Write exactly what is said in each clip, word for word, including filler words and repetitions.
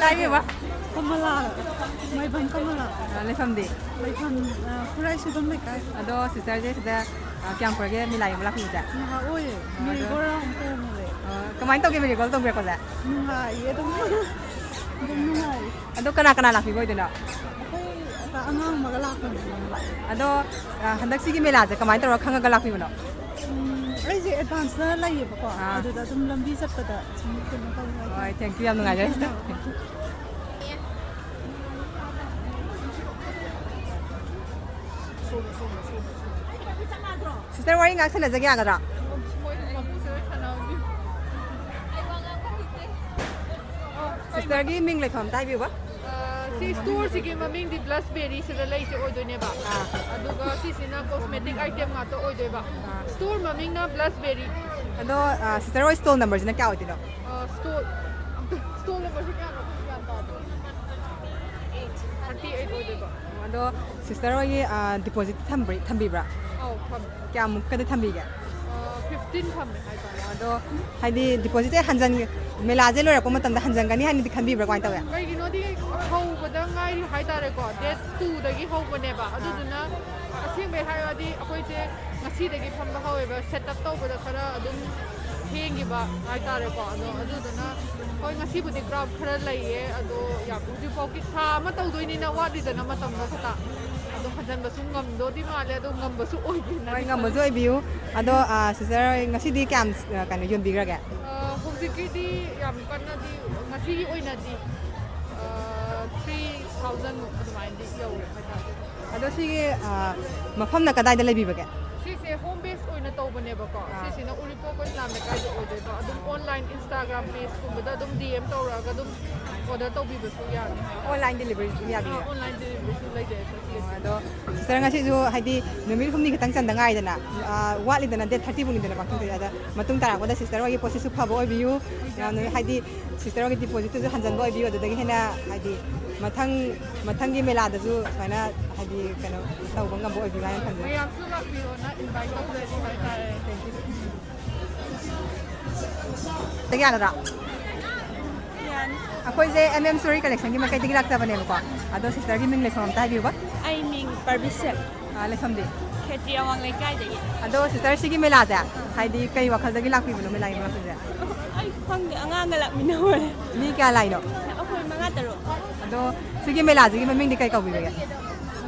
ꯀꯥꯏ ꯌꯦꯡꯕ? ꯀꯃꯂꯥ, ꯃꯥꯏꯕꯝ ꯀꯃꯂꯥ꯫ ꯑ, ꯂꯩꯐꯝꯗꯤ? ꯂꯩꯐꯝ, ꯑ, ꯈꯨꯔꯥꯏ ꯁꯨꯒꯝ ꯂꯩꯀꯥꯏ꯫ ꯑꯗꯣ ꯁꯤꯁꯇꯔꯁꯦ ꯁꯤꯗ, ꯑ, ꯀꯌꯥꯝ ꯀꯨꯏꯔꯒꯦ ꯃꯦꯂꯥ ꯌꯦꯡꯕ ꯂꯥꯛꯄꯤꯕꯁꯦ? ꯉꯥꯏꯍꯥꯛ ꯑꯣꯏꯌꯦ꯫ ꯑ, ꯑꯗꯣ ꯃꯦꯔꯤꯒꯣꯜ ꯔꯥꯎꯟ ꯇꯣꯡꯉꯨꯔꯦ꯫ ꯑ, ꯀꯃꯥꯏꯅ ꯇꯧꯒꯦ ꯃꯦꯔꯤꯒꯣꯜ ꯇꯣꯡꯕꯤꯔꯛꯄꯁꯦ? ꯅꯨꯡꯉꯥꯏꯌꯦ ꯑꯗꯨꯝ꯫ ꯑꯗꯨꯝ ꯅꯨꯡꯉꯥꯏꯌꯦ꯫ ꯑꯗꯣ ꯀꯅꯥ ꯀꯅꯥ ꯂꯥꯛꯄꯤꯕ ꯑꯣꯏꯗꯣꯏꯅꯣ? ꯑꯩꯈꯣꯏ ꯑꯉꯥꯡ ꯑꯃꯒ ꯂꯥꯛꯄꯅꯦ꯫ ꯑꯗꯣ, ꯑ, ꯍꯟꯗꯛꯁꯤꯒꯤ ꯃꯦꯂꯥꯁꯦ ꯀꯃꯥꯏꯅ ꯇꯧꯔꯒ ꯈꯪꯉꯒ ꯂꯥꯛꯄꯤꯕꯅꯣ? ꯎꯝ, ꯑꯩꯁꯦ ꯑꯦꯗꯚꯥꯟꯁꯇ ꯂꯩꯌꯦꯕꯀꯣ꯫ ꯑꯥ꯫ ꯑꯗꯨꯗ ꯑꯗꯨꯝ ꯂꯝꯕꯤ ꯆꯠꯄꯗ ꯁꯨꯝ ꯀꯩꯅꯣ ꯇꯧꯕ ꯍꯥꯏꯇꯥꯔꯦ꯫ ꯍꯣꯏ, thank you, ꯌꯥꯝ ꯅꯨꯡꯉꯥꯏꯖꯔꯦ꯫ Thank you. ꯁꯤꯁꯇꯔ, ꯋꯥꯔꯤ ꯉꯥꯛ ꯁꯥꯟꯅꯖꯒꯦ ꯌꯥꯒꯗ꯭ꯔꯥ? ꯁꯤꯁꯇꯔꯒꯤ ꯃꯤꯡ ꯂꯩꯐꯝ ꯑꯝꯇ ꯍꯥꯏꯕꯤꯌꯨꯕ꯫ ꯑ, ꯁꯤ ꯁ꯭ꯇꯣꯔꯁꯤꯒꯤ ꯃꯃꯤꯡꯗꯤ ꯕ꯭ꯂꯁꯕꯦꯔꯤ ꯁꯤꯗ ꯂꯩꯁꯦ ꯑꯣꯏꯗꯣꯏꯅꯦꯕ꯫ ꯑꯥ꯫ ꯑꯗꯨꯒ ꯁꯤꯁꯤꯅ ꯀꯣꯁꯃꯦꯇꯤꯛ ꯑꯥꯏꯇꯦꯝ ꯉꯥꯛꯇ ꯑꯣꯏꯗꯣꯏꯕ꯫ ꯑꯥ꯫ ꯁ꯭ꯇꯣꯔ ꯃꯃꯤꯡꯅ ꯕ꯭ꯂꯁꯕꯦꯔꯤ꯫ ꯑꯗꯣ, ꯑ, ꯁꯤꯁꯇꯔ ꯍꯣꯏ ꯁ꯭ꯇꯣꯜ ꯅꯝꯕꯔꯁꯤꯅ ꯀꯌꯥ ꯑꯣꯏꯗꯣꯏꯅꯣ? ꯑ, ꯁ꯭ꯇꯣꯜ, ꯁ꯭ꯇꯣꯜ ꯅꯝꯕꯔꯁꯤ ꯀꯌꯥꯅꯣ? ꯑꯩꯈꯣꯏ ꯒ꯭ꯌꯥꯟ ꯇꯥꯗꯦ꯫ ꯊꯥꯔꯇꯤ ꯑꯩꯠ ꯑꯣꯏꯗꯣꯏꯕ꯫ ꯑꯗꯣ ꯁꯤꯁꯇꯔ ꯍꯣꯏꯒꯤ, ꯑ, ꯗꯤꯄꯣꯖꯤꯠ ꯊꯝꯕ꯭ꯔꯤ-, ꯊꯝꯕꯤꯕ꯭ꯔꯥ? ꯑꯧ, ꯊꯝꯃꯦ꯫ ꯀꯌꯥꯃꯨꯛꯀꯗꯤ ꯊꯝꯕꯤꯒꯦ? ꯑ, ꯐꯤꯐꯇꯤꯟ ꯊꯝꯃꯦ ꯍꯥꯏꯇꯥꯔꯦ꯫ ꯑꯗꯣ ꯍꯥꯏꯗꯤ ꯗꯤꯄꯣꯖꯤꯠꯁꯦ ꯍꯟꯖꯟ-, ꯃꯦꯂꯥꯁꯦ ꯂꯣꯏꯔꯛꯄ ꯃꯇꯝꯗ ꯍꯟꯖꯟꯒꯅꯤ ꯍꯥꯏꯅꯗꯤ ꯈꯟꯕꯤꯕ꯭ꯔꯥ, ꯀꯃꯥꯏꯅ ꯇꯧꯋꯦ? ꯀꯩꯒꯤꯅꯣꯗꯤ ꯍꯧꯕꯗ ꯉꯥꯏꯔꯤ ꯍꯥꯏꯇꯥꯔꯦꯀꯣ, ꯗꯦꯠ ꯇꯨꯗꯒꯤ ꯍꯧꯕꯅꯦꯕ, ꯑꯗꯨꯗꯨꯅ ꯑꯁꯦꯡꯕꯩ ꯍꯥꯏꯔꯗꯤ ꯑꯩꯈꯣꯏꯁꯦ ꯉꯁꯤꯗꯒꯤ ꯐꯝꯕ ꯍꯧꯋꯦꯕ, ꯁꯦꯠ ꯑꯞ ꯇꯧꯕꯗ ꯈꯔ ꯑꯗꯨꯝ ꯊꯦꯡꯈꯤꯕ ꯍꯥꯏꯇꯥꯔꯦꯀꯣ꯫ ꯑꯗꯣ ꯑꯗꯨꯗꯨꯅ ꯍꯣꯏ, ꯉꯁꯤꯕꯨꯗꯤ ꯀ꯭ꯔꯥꯎꯗ ꯈꯔ ꯂꯩꯌꯦ, ꯑꯗꯣ ꯌꯥꯝ ꯍꯧꯖꯤꯛꯐꯥꯎꯒꯤ ꯊꯥ ꯑꯃ ꯇꯧꯗꯣꯏꯅꯤꯅ ꯋꯥꯠꯂꯤꯗꯅ ꯃꯇꯝꯗꯣ ꯈꯇ꯫ ꯑꯗꯣ ꯍꯟꯖꯟꯕꯁꯨ ꯉꯝꯗꯣꯏꯗꯤ ꯃꯥꯜꯂꯦ, ꯑꯗꯣ ꯉꯝꯕꯁꯨ ꯑꯣꯏꯒꯦꯅꯗꯤ ꯍꯣꯏ, ꯉꯝꯕꯁꯨ ꯈꯜꯂꯤ꯫ ꯑꯣꯏꯕꯤꯌꯨ꯫ ꯑꯗꯣ, ꯑ, ꯁꯤꯁꯇꯔ ꯍꯣꯏ ꯉꯁꯤꯗꯤ ꯀꯌꯥꯝ, ꯑ, ꯀꯩꯅꯣ ꯌꯣꯟꯕꯤꯈ꯭ꯔꯒꯦ? ꯑ, ꯍꯧꯖꯤꯛꯀꯤꯗꯤ ꯌꯥꯝ ꯀꯟꯅꯗꯤ, ꯉꯁꯤꯒꯤ ꯑꯣꯏꯅꯗꯤ, ꯑ, ꯊ꯭ꯔꯤ ꯊꯥꯎꯖꯟꯃꯨꯛ ꯑꯗꯨꯃꯥꯏꯅꯗꯤ ꯌꯧꯔꯦ ꯍꯥꯏꯇꯥꯔꯦ꯫ ꯑꯗꯣ ꯁꯤꯒꯤ, ꯑ, ꯃꯐꯝꯅ ꯀꯗꯥꯏꯗ ꯂꯩꯕꯤꯕꯒꯦ? ꯁꯤꯁꯦ ꯍꯣꯝ ꯕꯦꯁ ꯑꯣꯏꯅ ꯇꯧꯕꯅꯦꯕꯀꯣ꯫ ꯑꯥ꯫ ꯁꯤꯁꯤꯅ ꯎꯔꯤꯄꯣꯛ ꯏꯁꯂꯥꯝ ꯂꯩꯀꯥꯏꯗ ꯑꯣꯏꯗꯣꯏꯕ꯫ ꯑꯗꯨꯝ ꯑꯣꯟꯂꯥꯏꯟ, Instagram page ꯀꯨꯝꯕꯗ ꯑꯗꯨꯝ D M ꯇꯧꯔꯛꯑꯒ ꯑꯗꯨꯝ order ꯇꯧꯕꯤꯕꯁꯨ ꯌꯥꯅꯤ ꯍꯥꯏꯇꯥꯔꯦ꯫ ꯑꯣꯟꯂꯥꯏꯟ ꯗꯦꯂꯤꯚꯔꯤꯁꯨ ꯑꯗꯨꯝ ꯌꯥꯕꯤꯌꯦ? ꯑꯥ, ꯑꯣꯟꯂꯥꯏꯟ ꯗꯦꯂꯤꯚꯔꯤꯁꯨ ꯂꯩꯖꯩ, ꯑꯣ, facility꯫ ꯑꯗꯣ ꯁꯤꯁꯇꯔ, ꯉꯁꯤꯁꯨ ꯍꯥꯏꯗꯤ ꯅꯨꯃꯤꯠ ꯍꯨꯝꯅꯤ ꯈꯛꯇꯪ ꯆꯟꯗ ꯉꯥꯏꯗꯅ, ꯑꯥ, ꯋꯥꯠꯂꯤꯗꯅ, date thirty ꯐꯥꯎꯅꯤꯗꯅ ꯄꯥꯡꯊꯣꯛꯇꯣꯏꯁꯦ꯫ ꯑꯗ ꯃꯇꯨꯡ ꯇꯥꯔꯛꯄꯗ ꯁꯤꯁꯇꯔ ꯍꯣꯏꯒꯤ ꯄꯣꯠꯁꯤꯁꯨ ꯐꯕ ꯑꯣꯏꯕꯤꯌꯨ꯫ ꯌꯥꯝꯅ ꯍꯥꯏꯗꯤ ꯁꯤꯁꯇꯔ ꯍꯣꯏꯒꯤ ꯗꯤꯄꯣꯖꯤꯠꯇꯨꯁꯨ ꯍꯟꯖꯟꯕ ꯑꯣꯏꯕꯤꯌꯨ꯫ ꯑꯗꯨꯗꯒꯤ ꯍꯦꯟꯅ ꯍꯥꯏꯗꯤ ꯃꯊꯪ, ꯃꯊꯪꯒꯤ ꯃꯦꯂꯥꯗꯁꯨ ꯁꯨꯃꯥꯏꯅ ꯍꯥꯏꯗꯤ ꯀꯩꯅꯣ ꯇꯧꯕ ꯉꯝꯕ ꯑꯣꯏꯕꯤꯌꯨ ꯍꯥꯏꯅ ꯈꯟꯖꯩ꯫ ꯃꯌꯥꯝꯁꯨ ꯂꯥꯛꯄꯤꯌꯣꯅ invite ꯇꯧꯖꯔꯤ ꯍꯥꯏꯇꯥꯔꯦ꯫ Thank you. ꯀꯌꯥꯅꯣꯗ? ꯑꯩꯈꯣꯏꯁꯦ ꯑꯦꯝ ꯑꯦꯝ ꯁꯣꯔꯤ ꯀꯂꯦꯛꯁꯟꯒꯤ ꯃꯥꯏꯀꯩꯗꯒꯤ ꯂꯥꯛꯆꯕꯅꯦꯕ꯫ ꯑꯗꯣ ꯁꯤꯁꯇꯔꯒꯤ ꯃꯤꯡ ꯂꯩꯐꯝ ꯑꯝꯇ ꯍꯥꯏꯕꯤꯌꯨꯕ꯫ ꯑꯩ ꯃꯤꯡ ꯄꯔꯕꯤꯁꯦ꯫ ꯑꯥ, ꯂꯩꯐꯝꯗꯤ? ꯈꯦꯇ꯭ꯔꯤ ꯑꯋꯥꯡ ꯂꯩꯀꯥꯏꯗꯒꯤ꯫ ꯑꯗꯣ ꯁꯤꯁꯇꯔ, ꯁꯤꯒꯤ ꯃꯦꯂꯥꯁꯦ ꯍꯥꯏꯗꯤ ꯀꯩ ꯋꯥꯈꯜꯗꯒꯤ ꯂꯥꯛꯄꯤꯕꯅꯣ, ꯃꯦꯂꯥꯒꯤ ꯃꯔꯛꯁꯦ? ꯑꯩ ꯈꯪꯗꯦ, ꯑꯉꯥꯡꯒ ꯂꯥꯛꯃꯤꯟꯅꯕꯅꯦ꯫ ꯃꯤ ꯀꯌꯥ ꯂꯥꯛꯏꯅꯣ? ꯑꯩꯈꯣꯏ ꯃꯉꯥ ꯇꯔꯨꯛ꯫ ꯑꯗꯣ ꯁꯤꯒꯤ ꯃꯦꯂꯥꯁꯤꯒꯤ ꯃꯃꯤꯡꯗꯤ ꯀꯩ ꯀꯧꯕꯤꯕꯒꯦ?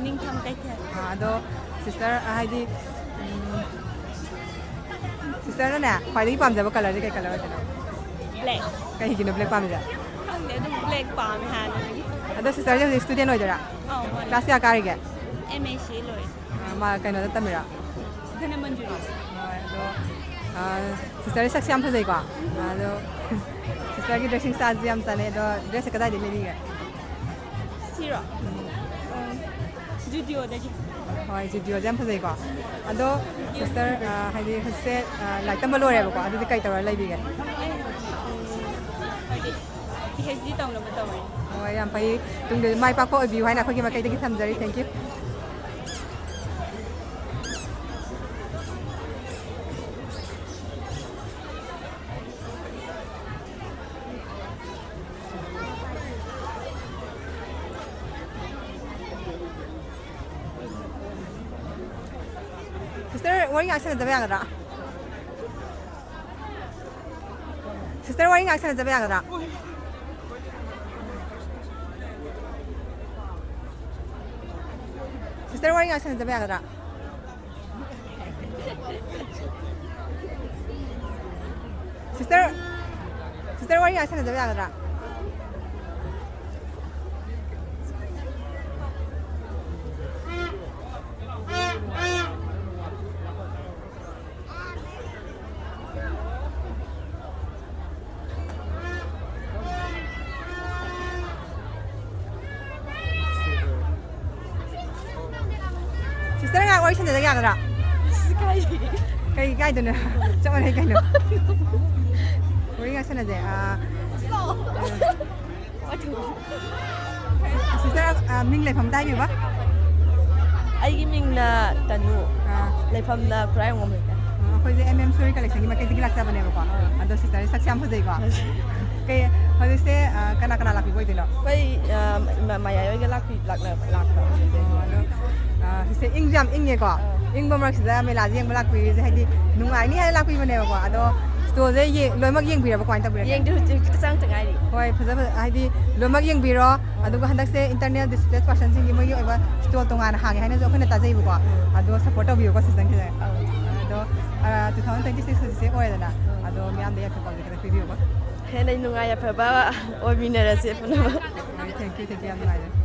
ꯅꯤꯡꯊꯝ ꯀꯩꯊꯦꯜ꯫ ꯑꯥ, ꯑꯗꯣ ꯁꯤꯁꯇꯔ, ꯍꯥꯏꯗꯤ, ꯎꯝ, ꯁꯤꯁꯇꯔꯅꯅꯦ ꯈ꯭ꯋꯥꯏꯗꯒꯤ ꯄꯥꯝꯖꯕ ꯀꯂꯔꯁꯦ ꯀꯩ ꯀꯂꯔ ꯑꯣꯏꯗꯣꯏꯅꯣ? ꯕ꯭ꯂꯦꯛ꯫ ꯀꯩꯒꯤꯅꯣ ꯕ꯭ꯂꯦꯛ ꯄꯥꯝꯃꯤꯁꯦ? ꯈꯪꯗꯦ, ꯑꯗꯨꯝ ꯕ꯭ꯂꯦꯛ ꯄꯥꯝꯃꯦ ꯍꯥꯟꯅꯗꯒꯤ꯫ ꯑꯗꯣ ꯁꯤꯁꯇꯔꯁꯦ ꯍꯧꯖꯤꯛ ꯁ꯭ꯇꯨꯗꯦꯟ ꯑꯣꯏꯗꯣꯏꯔꯥ? ꯑꯧ, ꯃꯥꯅꯦ꯫ ꯀ꯭ꯂꯥꯁ ꯀꯌꯥ ꯀꯥꯔꯤꯒꯦ? ꯑꯦꯝ ꯑꯦꯁ ꯁꯤ ꯂꯣꯏꯔꯦ꯫ ꯑꯥ, ꯃꯥ ꯀꯩꯅꯣꯗ ꯇꯝꯃꯤꯔꯥ? ꯙꯅꯃꯟꯖꯨꯔꯤ꯫ ꯍꯣꯏ, ꯑꯗꯣ, ꯑꯥ, ꯁꯤꯁꯇꯔꯒꯤ ꯁꯛꯁꯦ ꯌꯥꯝ ꯐꯖꯩꯀꯣ? ꯑꯗꯣ ꯁꯤꯁꯇꯔꯒꯤ ꯗ꯭ꯔꯦꯁꯤꯡ ꯁ꯭ꯇꯥꯏꯜꯁꯦ ꯌꯥꯝ ꯆꯥꯅꯩ꯫ ꯑꯗꯣ ꯗ꯭ꯔꯦꯁꯁꯦ ꯀꯗꯥꯏꯗꯒꯤ ꯂꯩꯕꯤꯒꯦ? ꯁꯤꯔꯣ? ꯎꯝ꯫ ꯎꯝ, ꯖꯨꯗꯤꯑꯣꯗꯒꯤ꯫ ꯍꯣꯏ, ꯖꯨꯗꯤꯑꯣꯁꯦ ꯌꯥꯝ ꯐꯖꯩꯀꯣ? ꯑꯗꯣ ꯁꯤꯁꯇꯔ, ꯑꯥ, ꯍꯥꯏꯗꯤ ꯍꯧꯖꯤꯛꯁꯦ, ꯑꯥ, ꯂꯥꯏꯔꯤꯛ ꯇꯝꯕ ꯂꯣꯏꯔꯦꯕꯀꯣ? ꯑꯗꯨꯗꯤ ꯀꯩ ꯇꯧꯔ ꯂꯩꯕꯤꯒꯦ? ꯑꯩ ꯍꯧꯖꯤꯛ, ꯎꯝ, ꯍꯥꯏꯗꯤ ꯄꯤ ꯑꯩꯆ ꯗꯤ ꯇꯧꯅꯕ ꯇꯧꯔꯤ꯫ ꯍꯣꯏ, ꯌꯥꯝ ꯐꯩ꯫ ꯇꯨꯡꯗ ꯃꯥꯏ ꯄꯥꯛꯄ ꯑꯣꯏꯕꯤꯌꯨ ꯍꯥꯏꯅ ꯑꯩꯈꯣꯏꯒꯤ ꯃꯥꯏꯀꯩꯗꯒꯤ ꯊꯝꯖꯔꯤ꯫ Thank you꯫ ꯁꯤꯁꯇꯔ, ꯋꯥꯔꯤ ꯉꯥꯏꯍꯥꯛ ꯁꯥꯟꯅꯖꯕ ꯌꯥꯒꯗ꯭ꯔꯥ? ꯁꯤꯁꯇꯔ, ꯋꯥꯔꯤ ꯉꯥꯏꯍꯥꯛ ꯁꯥꯟꯅꯖꯕ ꯌꯥꯒꯗ꯭ꯔꯥ? ꯁꯤꯁꯇꯔ, ꯋꯥꯔꯤ ꯉꯥꯏꯍꯥꯛ ꯁꯥꯟꯅꯖꯕ ꯌꯥꯒꯗ꯭ꯔꯥ? ꯁꯤꯁꯇꯔ, ꯁꯤꯁꯇꯔ, ꯋꯥꯔꯤ ꯉꯥꯏꯍꯥꯛ ꯁꯥꯟꯅꯖꯕ ꯌꯥꯒꯗ꯭ꯔꯥ? ꯁꯤꯁꯇꯔ, ꯉꯥꯏꯍꯥꯛ ꯋꯥꯔꯤ ꯁꯥꯟꯅꯖꯒꯦ ꯌꯥꯒꯗ꯭ꯔꯥ? ꯀꯩ ꯀꯥꯏꯗꯅꯣ? ꯆꯞ ꯃꯥꯟꯅꯩ ꯀꯩꯅꯣ꯫ ꯋꯥꯔꯤ ꯉꯥꯏꯍꯥꯛ ꯁꯥꯟꯅꯁꯦ꯫ ꯑꯥ, ꯁꯤꯁꯇꯔ, ꯑꯥ, ꯃꯤꯡ ꯂꯩꯐꯝ ꯑꯝꯇ ꯍꯥꯏꯕꯤꯌꯨꯕ꯫ ꯑꯩꯒꯤ ꯃꯤꯡꯅ ꯇꯅꯨ꯫ ꯑꯥ꯫ ꯂꯩꯐꯝꯅ ꯈꯨꯔꯥꯏ ꯍꯣꯡꯕꯝ ꯂꯩꯀꯥꯏ꯫ ꯑꯥ, ꯑꯩꯈꯣꯏꯁꯦ ꯑꯦꯝ ꯑꯦꯝ ꯁꯣꯔꯤ ꯀꯂꯦꯛꯁꯟꯒꯤ ꯃꯥꯏꯀꯩꯗꯒꯤ ꯂꯥꯛꯆꯕꯅꯦꯕꯀꯣ꯫ ꯑꯗꯣ ꯁꯤꯁꯇꯔꯁꯦ ꯁꯛꯁꯦ ꯌꯥꯝ ꯐꯖꯩꯀꯣ꯫ ꯐꯖꯩ꯫ ꯍꯧꯖꯤꯛꯁꯦ ꯑ, ꯀꯅꯥ ꯀꯅꯥ ꯂꯥꯛꯄꯤꯕ ꯑꯣꯏꯗꯣꯏꯅꯣ? ꯑꯩꯈꯣꯏ ꯑ, ꯏꯃꯥ- ꯃꯌꯥꯏ ꯍꯣꯏꯒ ꯂꯥꯛꯄꯤ ꯂꯥꯛꯅ ꯂꯥꯛꯄ꯫ ꯑꯣ, ꯑꯗꯣ ꯑ, ꯍꯧꯖꯤꯛꯁꯦ ꯏꯪꯁꯨ ꯌꯥꯝ ꯏꯪꯉꯦꯀꯣ꯫ ꯑꯥ꯫ ꯏꯪꯕ ꯃꯔꯛꯁꯤꯗ ꯃꯦꯂꯥꯁꯦ ꯌꯦꯡꯕ ꯂꯥꯛꯄꯤꯔꯤꯁꯦ ꯍꯥꯏꯗꯤ ꯅꯨꯡꯉꯥꯏꯅꯤ ꯍꯥꯏꯅ ꯂꯥꯛꯄꯤꯕꯅꯦꯕꯀꯣ꯫ ꯑꯗꯣ ꯁ꯭ꯇꯣꯜꯁꯦ ꯌꯦ- ꯂꯣꯏꯅꯃꯛ ꯌꯦꯡꯕꯤꯔꯕ ꯀꯃꯥꯏꯅ ꯇꯧꯕꯤꯔꯒꯦ? ꯌꯦꯡꯗ꯭ꯔꯤ, ꯍꯧꯖꯤꯛ ꯍꯧꯖꯤꯛꯇ ꯆꯪꯉꯛꯇ ꯉꯥꯏꯔꯤ꯫ ꯍꯣꯏ, ꯐꯖ ꯐꯖ ꯍꯥꯏꯗꯤ ꯂꯣꯏꯅꯃꯛ ꯌꯦꯡꯕꯤꯔꯣ꯫ ꯑꯗꯨꯒ ꯍꯟꯗꯛꯁꯦ internally displaced personꯁꯤꯡꯒꯤ ꯃꯣꯏꯒꯤ ꯑꯣꯏꯕ ꯁ꯭ꯇꯣꯜ ꯇꯣꯉꯥꯟꯅ ꯍꯥꯡꯉꯦ ꯍꯥꯏꯅꯁꯨ ꯑꯩꯈꯣꯏꯅ ꯇꯥꯖꯩꯕꯀꯣ꯫ ꯑꯗꯣ ꯁꯞꯄꯣꯔꯠ ꯇꯧꯕꯤꯌꯨꯀꯣ seasonꯁꯤꯗ꯫ ꯑꯥ꯫ ꯑꯗꯣ ꯑ, two thousand twenty six ꯍꯧꯖꯤꯛꯁꯦ ꯑꯣꯏꯔꯦꯗꯅ꯫ ꯑꯗꯣ ꯃꯤꯌꯥꯝꯗ ꯌꯥꯏꯐ ꯄꯥꯎꯖꯦꯜ ꯈꯤꯇꯪ ꯄꯤꯕꯤꯌꯨꯀꯣ꯫ ꯍꯦꯟꯅ ꯅꯨꯡꯉꯥꯏ ꯌꯥꯏꯐꯕ ꯑꯣꯏꯃꯤꯟꯅꯔꯁꯦ ꯄꯨꯝꯅꯃꯛ꯫ ꯍꯣꯏ, thank you, thank you, ꯌꯥꯝ ꯅꯨꯡꯉꯥꯏꯖꯔꯦ꯫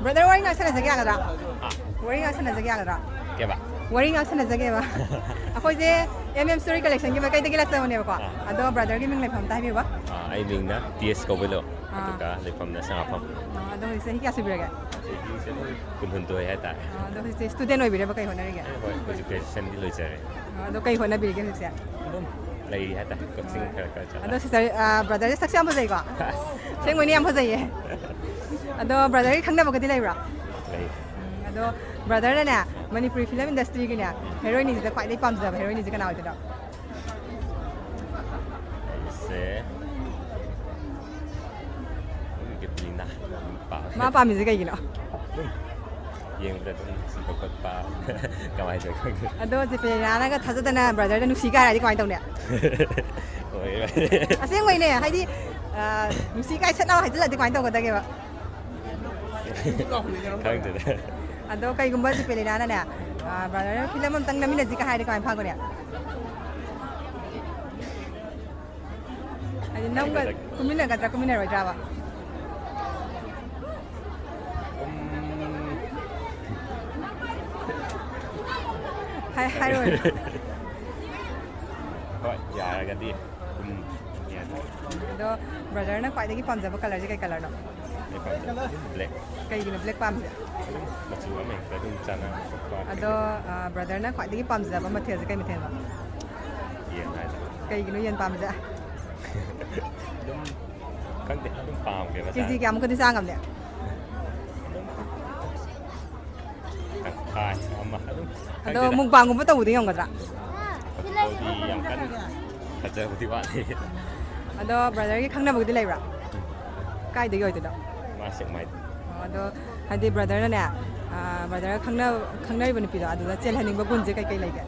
Brother, ꯋꯥꯔꯤ ꯉꯥꯛ ꯁꯥꯟꯅꯖꯒꯦ ꯌꯥꯒꯗ꯭ꯔꯥ? ꯍꯥ? ꯋꯥꯔꯤ ꯉꯥꯛ ꯁꯥꯟꯅꯖꯒꯦ ꯌꯥꯒꯗ꯭ꯔꯥ? ꯀꯩꯕ? ꯋꯥꯔꯤ ꯉꯥꯛ ꯁꯥꯟꯅꯖꯒꯦꯕ꯫ ꯑꯩꯈꯣꯏꯁꯦ M M Story Collectionꯒꯤ ꯃꯥꯏꯀꯩꯗꯒꯤ ꯂꯥꯛꯆꯕꯅꯦꯕꯀꯣ꯫ ꯑꯥ꯫ ꯑꯗꯣ brotherꯒꯤ ꯃꯤꯡ ꯂꯩꯐꯝ ꯑꯝꯇ ꯍꯥꯏꯕꯤꯌꯨꯕ꯫ ꯑꯥ, ꯑꯩ ꯃꯤꯡꯅ T S ꯀꯧꯕꯗꯣ꯫ ꯑꯥ꯫ ꯑꯗꯨꯒ ꯂꯩꯐꯝꯅ ꯁꯉꯥꯐꯝ꯫ ꯑꯥ, ꯑꯗꯣ ꯍꯧꯖꯤꯛ ꯆꯍꯤ ꯀꯌꯥ ꯁꯨꯕꯤꯔꯒꯦ? ꯆꯍꯤꯁꯦ ꯑꯗꯨꯝ ꯀꯨꯟꯍꯨꯝꯗꯣꯏ ꯍꯥꯏꯇꯥꯔꯦ꯫ ꯑꯥ, ꯑꯗꯣ ꯍꯧꯖꯤꯛꯁꯦ student ꯑꯣꯏꯕꯤꯔꯕ, ꯀꯩ ꯍꯣꯠꯅꯔꯤꯒꯦ? ꯑꯦ, ꯍꯣꯏ, ꯍꯧꯖꯤꯛ graduationꯗꯤ ꯂꯣꯏꯖꯔꯦ꯫ ꯑꯥ, ꯑꯗꯣ ꯀꯩ ꯍꯣꯠꯅꯕꯤꯔꯤꯒꯦ ꯍꯧꯖꯤꯛꯁꯦ? ꯑꯗꯨꯝ ꯂꯩꯔꯤ ꯍꯥꯏꯇꯥꯔꯦ, coaching ꯑꯥ꯫ ꯈꯔ ꯈꯔ ꯆꯠꯂꯤ꯫ ꯑꯗꯣ sister, ꯑꯥ, brotherꯁꯦ ꯁꯛꯁꯨ ꯌꯥꯝ ꯐꯖꯩꯀꯣ? ꯑꯁꯦꯡꯕꯩꯅꯦ, ꯌꯥꯝ ꯐꯖꯩꯌꯦ꯫ ꯑꯗꯣ brotherꯒꯤ ꯈꯪꯅꯕꯒꯗꯤ ꯂꯩꯕ꯭ꯔꯥ? ꯂꯩ꯫ ꯎꯝ, ꯑꯗꯣ brotherꯅꯅꯦ, ꯃꯅꯤꯄꯨꯔꯤ film industryꯒꯤꯅꯦ, heroineꯁꯤꯗ ꯈ꯭ꯋꯥꯏꯗꯒꯤ ꯄꯥꯝꯖꯕ heroineꯁꯦ ꯀꯅꯥ ꯑꯣꯏꯗꯣꯏꯅꯣ? ꯑꯩꯁꯦ ꯑꯗꯨꯝ ꯒꯤꯞꯂꯤꯅ ꯑꯗꯨꯝ ꯄꯥꯝꯃꯦ꯫ ꯃꯥ ꯄꯥꯝꯃꯤꯁꯦ ꯀꯩꯒꯤꯅꯣ? ꯑꯗꯨꯝ ꯌꯦꯡꯕꯗ ꯑꯗꯨꯝ ꯅꯨꯡꯁꯤꯕ ꯈꯣꯠꯄ꯫ ꯀꯃꯥꯏꯅ ꯇꯧꯋꯤ ꯈꯪꯗꯦ꯫ ꯑꯗꯣ ꯖꯦꯄꯦꯂꯤꯅꯥꯅꯒ ꯊꯥꯖꯗꯅ brotherꯗ ꯅꯨꯡꯁꯤ ꯀꯥꯏ ꯍꯥꯏꯔꯗꯤ ꯀꯃꯥꯏꯅ ꯇꯧꯅꯤ? ꯑꯣꯏ, ꯑꯣꯏ꯫ ꯑꯁꯦꯡꯕꯩꯅꯦ, ꯍꯥꯏꯗꯤ, ꯑ, ꯅꯨꯡꯁꯤ ꯀꯥꯏ ꯁꯠ ꯂꯥꯎ ꯍꯥꯏꯖꯤꯜꯂꯗꯤ ꯀꯃꯥꯏꯅ ꯇꯧꯒꯗꯒꯦꯕ? ꯈꯪꯗꯦꯗ꯫ ꯑꯗꯣ ꯀꯩꯒꯨꯝꯕ ꯖꯦꯄꯦꯂꯤꯅꯥꯅꯅꯦ, ꯑ, brother film ꯑꯝꯇꯪ ꯅꯝꯃꯤꯟꯅꯁꯤ ꯀꯥꯏ ꯍꯥꯏꯔꯗꯤ ꯀꯃꯥꯏꯅ ꯐꯥꯒꯅꯤ? ꯍꯥꯏꯗꯤ ꯅꯝꯒ-, ꯀꯨꯝꯃꯤꯟꯅꯒꯗ꯭ꯔꯥ, ꯀꯨꯝꯃꯤꯟꯅꯔꯣꯏꯗ꯭ꯔꯥꯕ? ꯎꯝ꯫ ꯍꯥꯏ-, ꯍꯥꯏꯔꯣꯏ꯫ ꯍꯣꯏ, ꯌꯥꯔꯒꯗꯤ꯫ ꯎꯝ, ꯌꯥꯅꯤ꯫ ꯑꯗꯣ brotherꯅ ꯈ꯭ꯋꯥꯏꯗꯒꯤ ꯄꯥꯝꯖꯕ colourꯁꯦ ꯀꯩ colourꯅꯣ? ꯑꯩ ꯄꯥꯝꯖꯕ ꯑꯗꯨꯝ black꯫ ꯀꯩꯒꯤꯅꯣ black ꯄꯥꯝꯃꯤꯁꯦ? ꯑꯗꯨꯝ ꯃꯆꯨ ꯑꯃ ꯍꯦꯛꯇ ꯑꯗꯨꯝ ꯆꯥꯟꯅꯕ ꯈꯣꯠꯄ꯫ ꯑꯗꯣ, ꯑ, brotherꯅ ꯈ꯭ꯋꯥꯏꯗꯒꯤ ꯄꯥꯝꯖꯕ ꯃꯊꯦꯜꯁꯦ ꯀꯩ ꯃꯊꯦꯜꯅꯣ? ꯌꯦꯟ ꯍꯥꯏꯗ꯫ ꯀꯩꯒꯤꯅꯣ ꯌꯦꯟ ꯄꯥꯝꯃꯤꯁꯦ? ꯑꯗꯨꯝ ꯈꯪꯗꯦ, ꯑꯗꯨꯝ ꯄꯥꯝꯈ꯭ꯔꯦ ꯃꯁꯥꯅ꯫ KG ꯀꯌꯥꯃꯨꯛꯀꯗꯤ ꯆꯥ ꯉꯝꯅꯤ? ꯍꯥꯏ ꯑꯃ ꯑꯗꯨꯝ ꯑꯗꯣ ꯈꯪꯗꯦꯗ꯫ ꯃꯨꯛꯕꯥꯡꯒꯨꯝꯕ ꯇꯧꯕꯗꯤ ꯉꯝꯒꯗ꯭ꯔꯥ? ꯇꯧꯕꯗꯤ ꯌꯥꯝ ꯀꯟꯅ ꯐꯖꯕꯗꯤ ꯋꯥꯠꯂꯤ꯫ ꯑꯗꯣ ꯕ꯭ꯔꯗꯔꯒꯤ ꯈꯪꯅꯕꯒꯗꯤ ꯂꯩꯕ꯭ꯔꯥ? ꯀꯥꯏꯗꯒꯤ ꯑꯣꯏꯗꯣꯏꯅꯣ? ꯃꯥ ꯁꯦꯛꯃꯥꯏꯗ꯫ ꯑꯣ, ꯑꯗꯣ ꯍꯥꯏꯗꯤ ꯕ꯭ꯔꯗꯔꯅꯅꯦ, ꯑꯥ, ꯕ꯭ꯔꯗꯔꯒ ꯈꯪꯅ ꯈꯪꯅꯔꯤꯕ ꯅꯨꯄꯤꯗꯣ ꯑꯗꯨꯗ ꯆꯦꯜꯍꯟꯅꯤꯡꯕ ꯒꯨꯟꯁꯦ ꯀꯩꯀꯩ ꯂꯩꯒꯦ?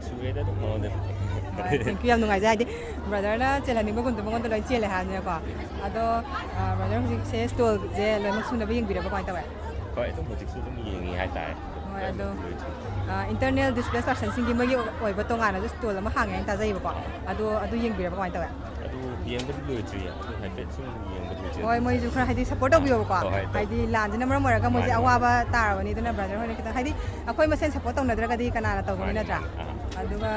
ꯁꯨꯔꯦꯗ ꯑꯗꯨꯝ ꯃꯉꯣꯟꯗꯗꯤ꯫ ꯍꯣꯏ, thank you, ꯌꯥꯝ ꯅꯨꯡꯉꯥꯏꯖꯩ꯫ ꯍꯥꯏꯗꯤ ꯕ꯭ꯔꯗꯔꯅ ꯆꯦꯜꯍꯟꯅꯤꯡꯕ ꯒꯨꯟꯗꯣ ꯃꯉꯣꯟꯗ ꯂꯣꯏ ꯆꯦꯜꯂꯦ ꯍꯥꯏꯕꯅꯤꯅꯀꯣ꯫ ꯑꯗꯣ, ꯑꯥ, ꯕ꯭ꯔꯗꯔ ꯍꯧꯖꯤꯛꯁꯦ ꯁ꯭ꯇꯣꯜꯁꯦ ꯂꯣꯏꯅꯃꯛ ꯁꯨꯅꯕ ꯌꯦꯡꯕꯤꯔꯕ ꯀꯃꯥꯏꯅ ꯇꯧꯋꯦ? ꯍꯣꯏ, ꯑꯗꯨꯝ ꯍꯧꯖꯤꯛꯁꯨ ꯑꯗꯨꯝ ꯌꯦꯡꯉꯤ ꯍꯥꯏꯇꯥꯔꯦ꯫ ꯍꯣꯏ, ꯂꯣꯏꯅꯃꯛ ꯑꯗꯣ, ꯂꯣꯏꯗ꯭ꯔꯤ꯫ ꯑꯥ, internal displaced personꯁꯤꯡꯒꯤ ꯃꯣꯏꯒꯤ ꯑꯣꯏꯕ ꯇꯣꯉꯥꯟꯅꯁꯨ ꯁ꯭ꯇꯣꯜ ꯑꯃ ꯍꯥꯡꯉꯦ ꯍꯥꯏꯅ ꯇꯥꯖꯩꯌꯦꯕꯀꯣ꯫ ꯑꯗꯣ ꯑꯗꯨ ꯌꯦꯡꯕꯤꯔꯕ ꯀꯃꯥꯏꯅ ꯇꯧꯋꯦ? ꯑꯗꯨ ꯌꯦꯡꯕꯗꯤ ꯂꯣꯏꯗ꯭ꯔꯤꯌꯦ꯫ ꯑꯗꯨ ꯍꯥꯏꯐꯦꯠ ꯁꯨꯝ ꯌꯦꯡꯕꯗꯤ ꯂꯣꯏꯗ꯭ꯔꯤ꯫ ꯍꯣꯏ, ꯃꯣꯏꯁꯨ ꯈꯔ ꯍꯥꯏꯗꯤ ꯁꯞꯄꯣꯔꯠ ꯇꯧꯕꯤꯌꯣꯕꯀꯣ꯫ ꯍꯣꯏ, ꯍꯣꯏ, ꯇꯧ-, ꯍꯥꯏꯗꯤ ꯂꯥꯟꯁꯤꯅ ꯃꯔꯝ ꯑꯣꯏꯔꯒ ꯃꯣꯏꯁꯦ ꯃꯥꯅꯤ, ꯃꯥꯅꯤ꯫ ꯑꯋꯥꯕ ꯇꯥꯔꯕꯅꯤ꯫ ꯑꯗꯨꯅ ꯕ꯭ꯔꯗꯔ ꯍꯣꯏꯅ ꯈꯤꯇꯪ, ꯍꯥꯏꯗꯤ ꯑꯩꯈꯣꯏ ꯃꯁꯦꯟ ꯁꯞꯄꯣꯔꯠ ꯇꯧꯅꯗ꯭ꯔꯒꯗꯤ ꯀꯅꯥꯅ ꯇꯧꯒꯅꯤ, ꯃꯥꯅꯤ, ꯅꯠꯇ꯭ꯔꯥ? ꯃꯥꯅꯤ꯫ ꯑꯥ꯫ ꯑꯗꯨꯒ,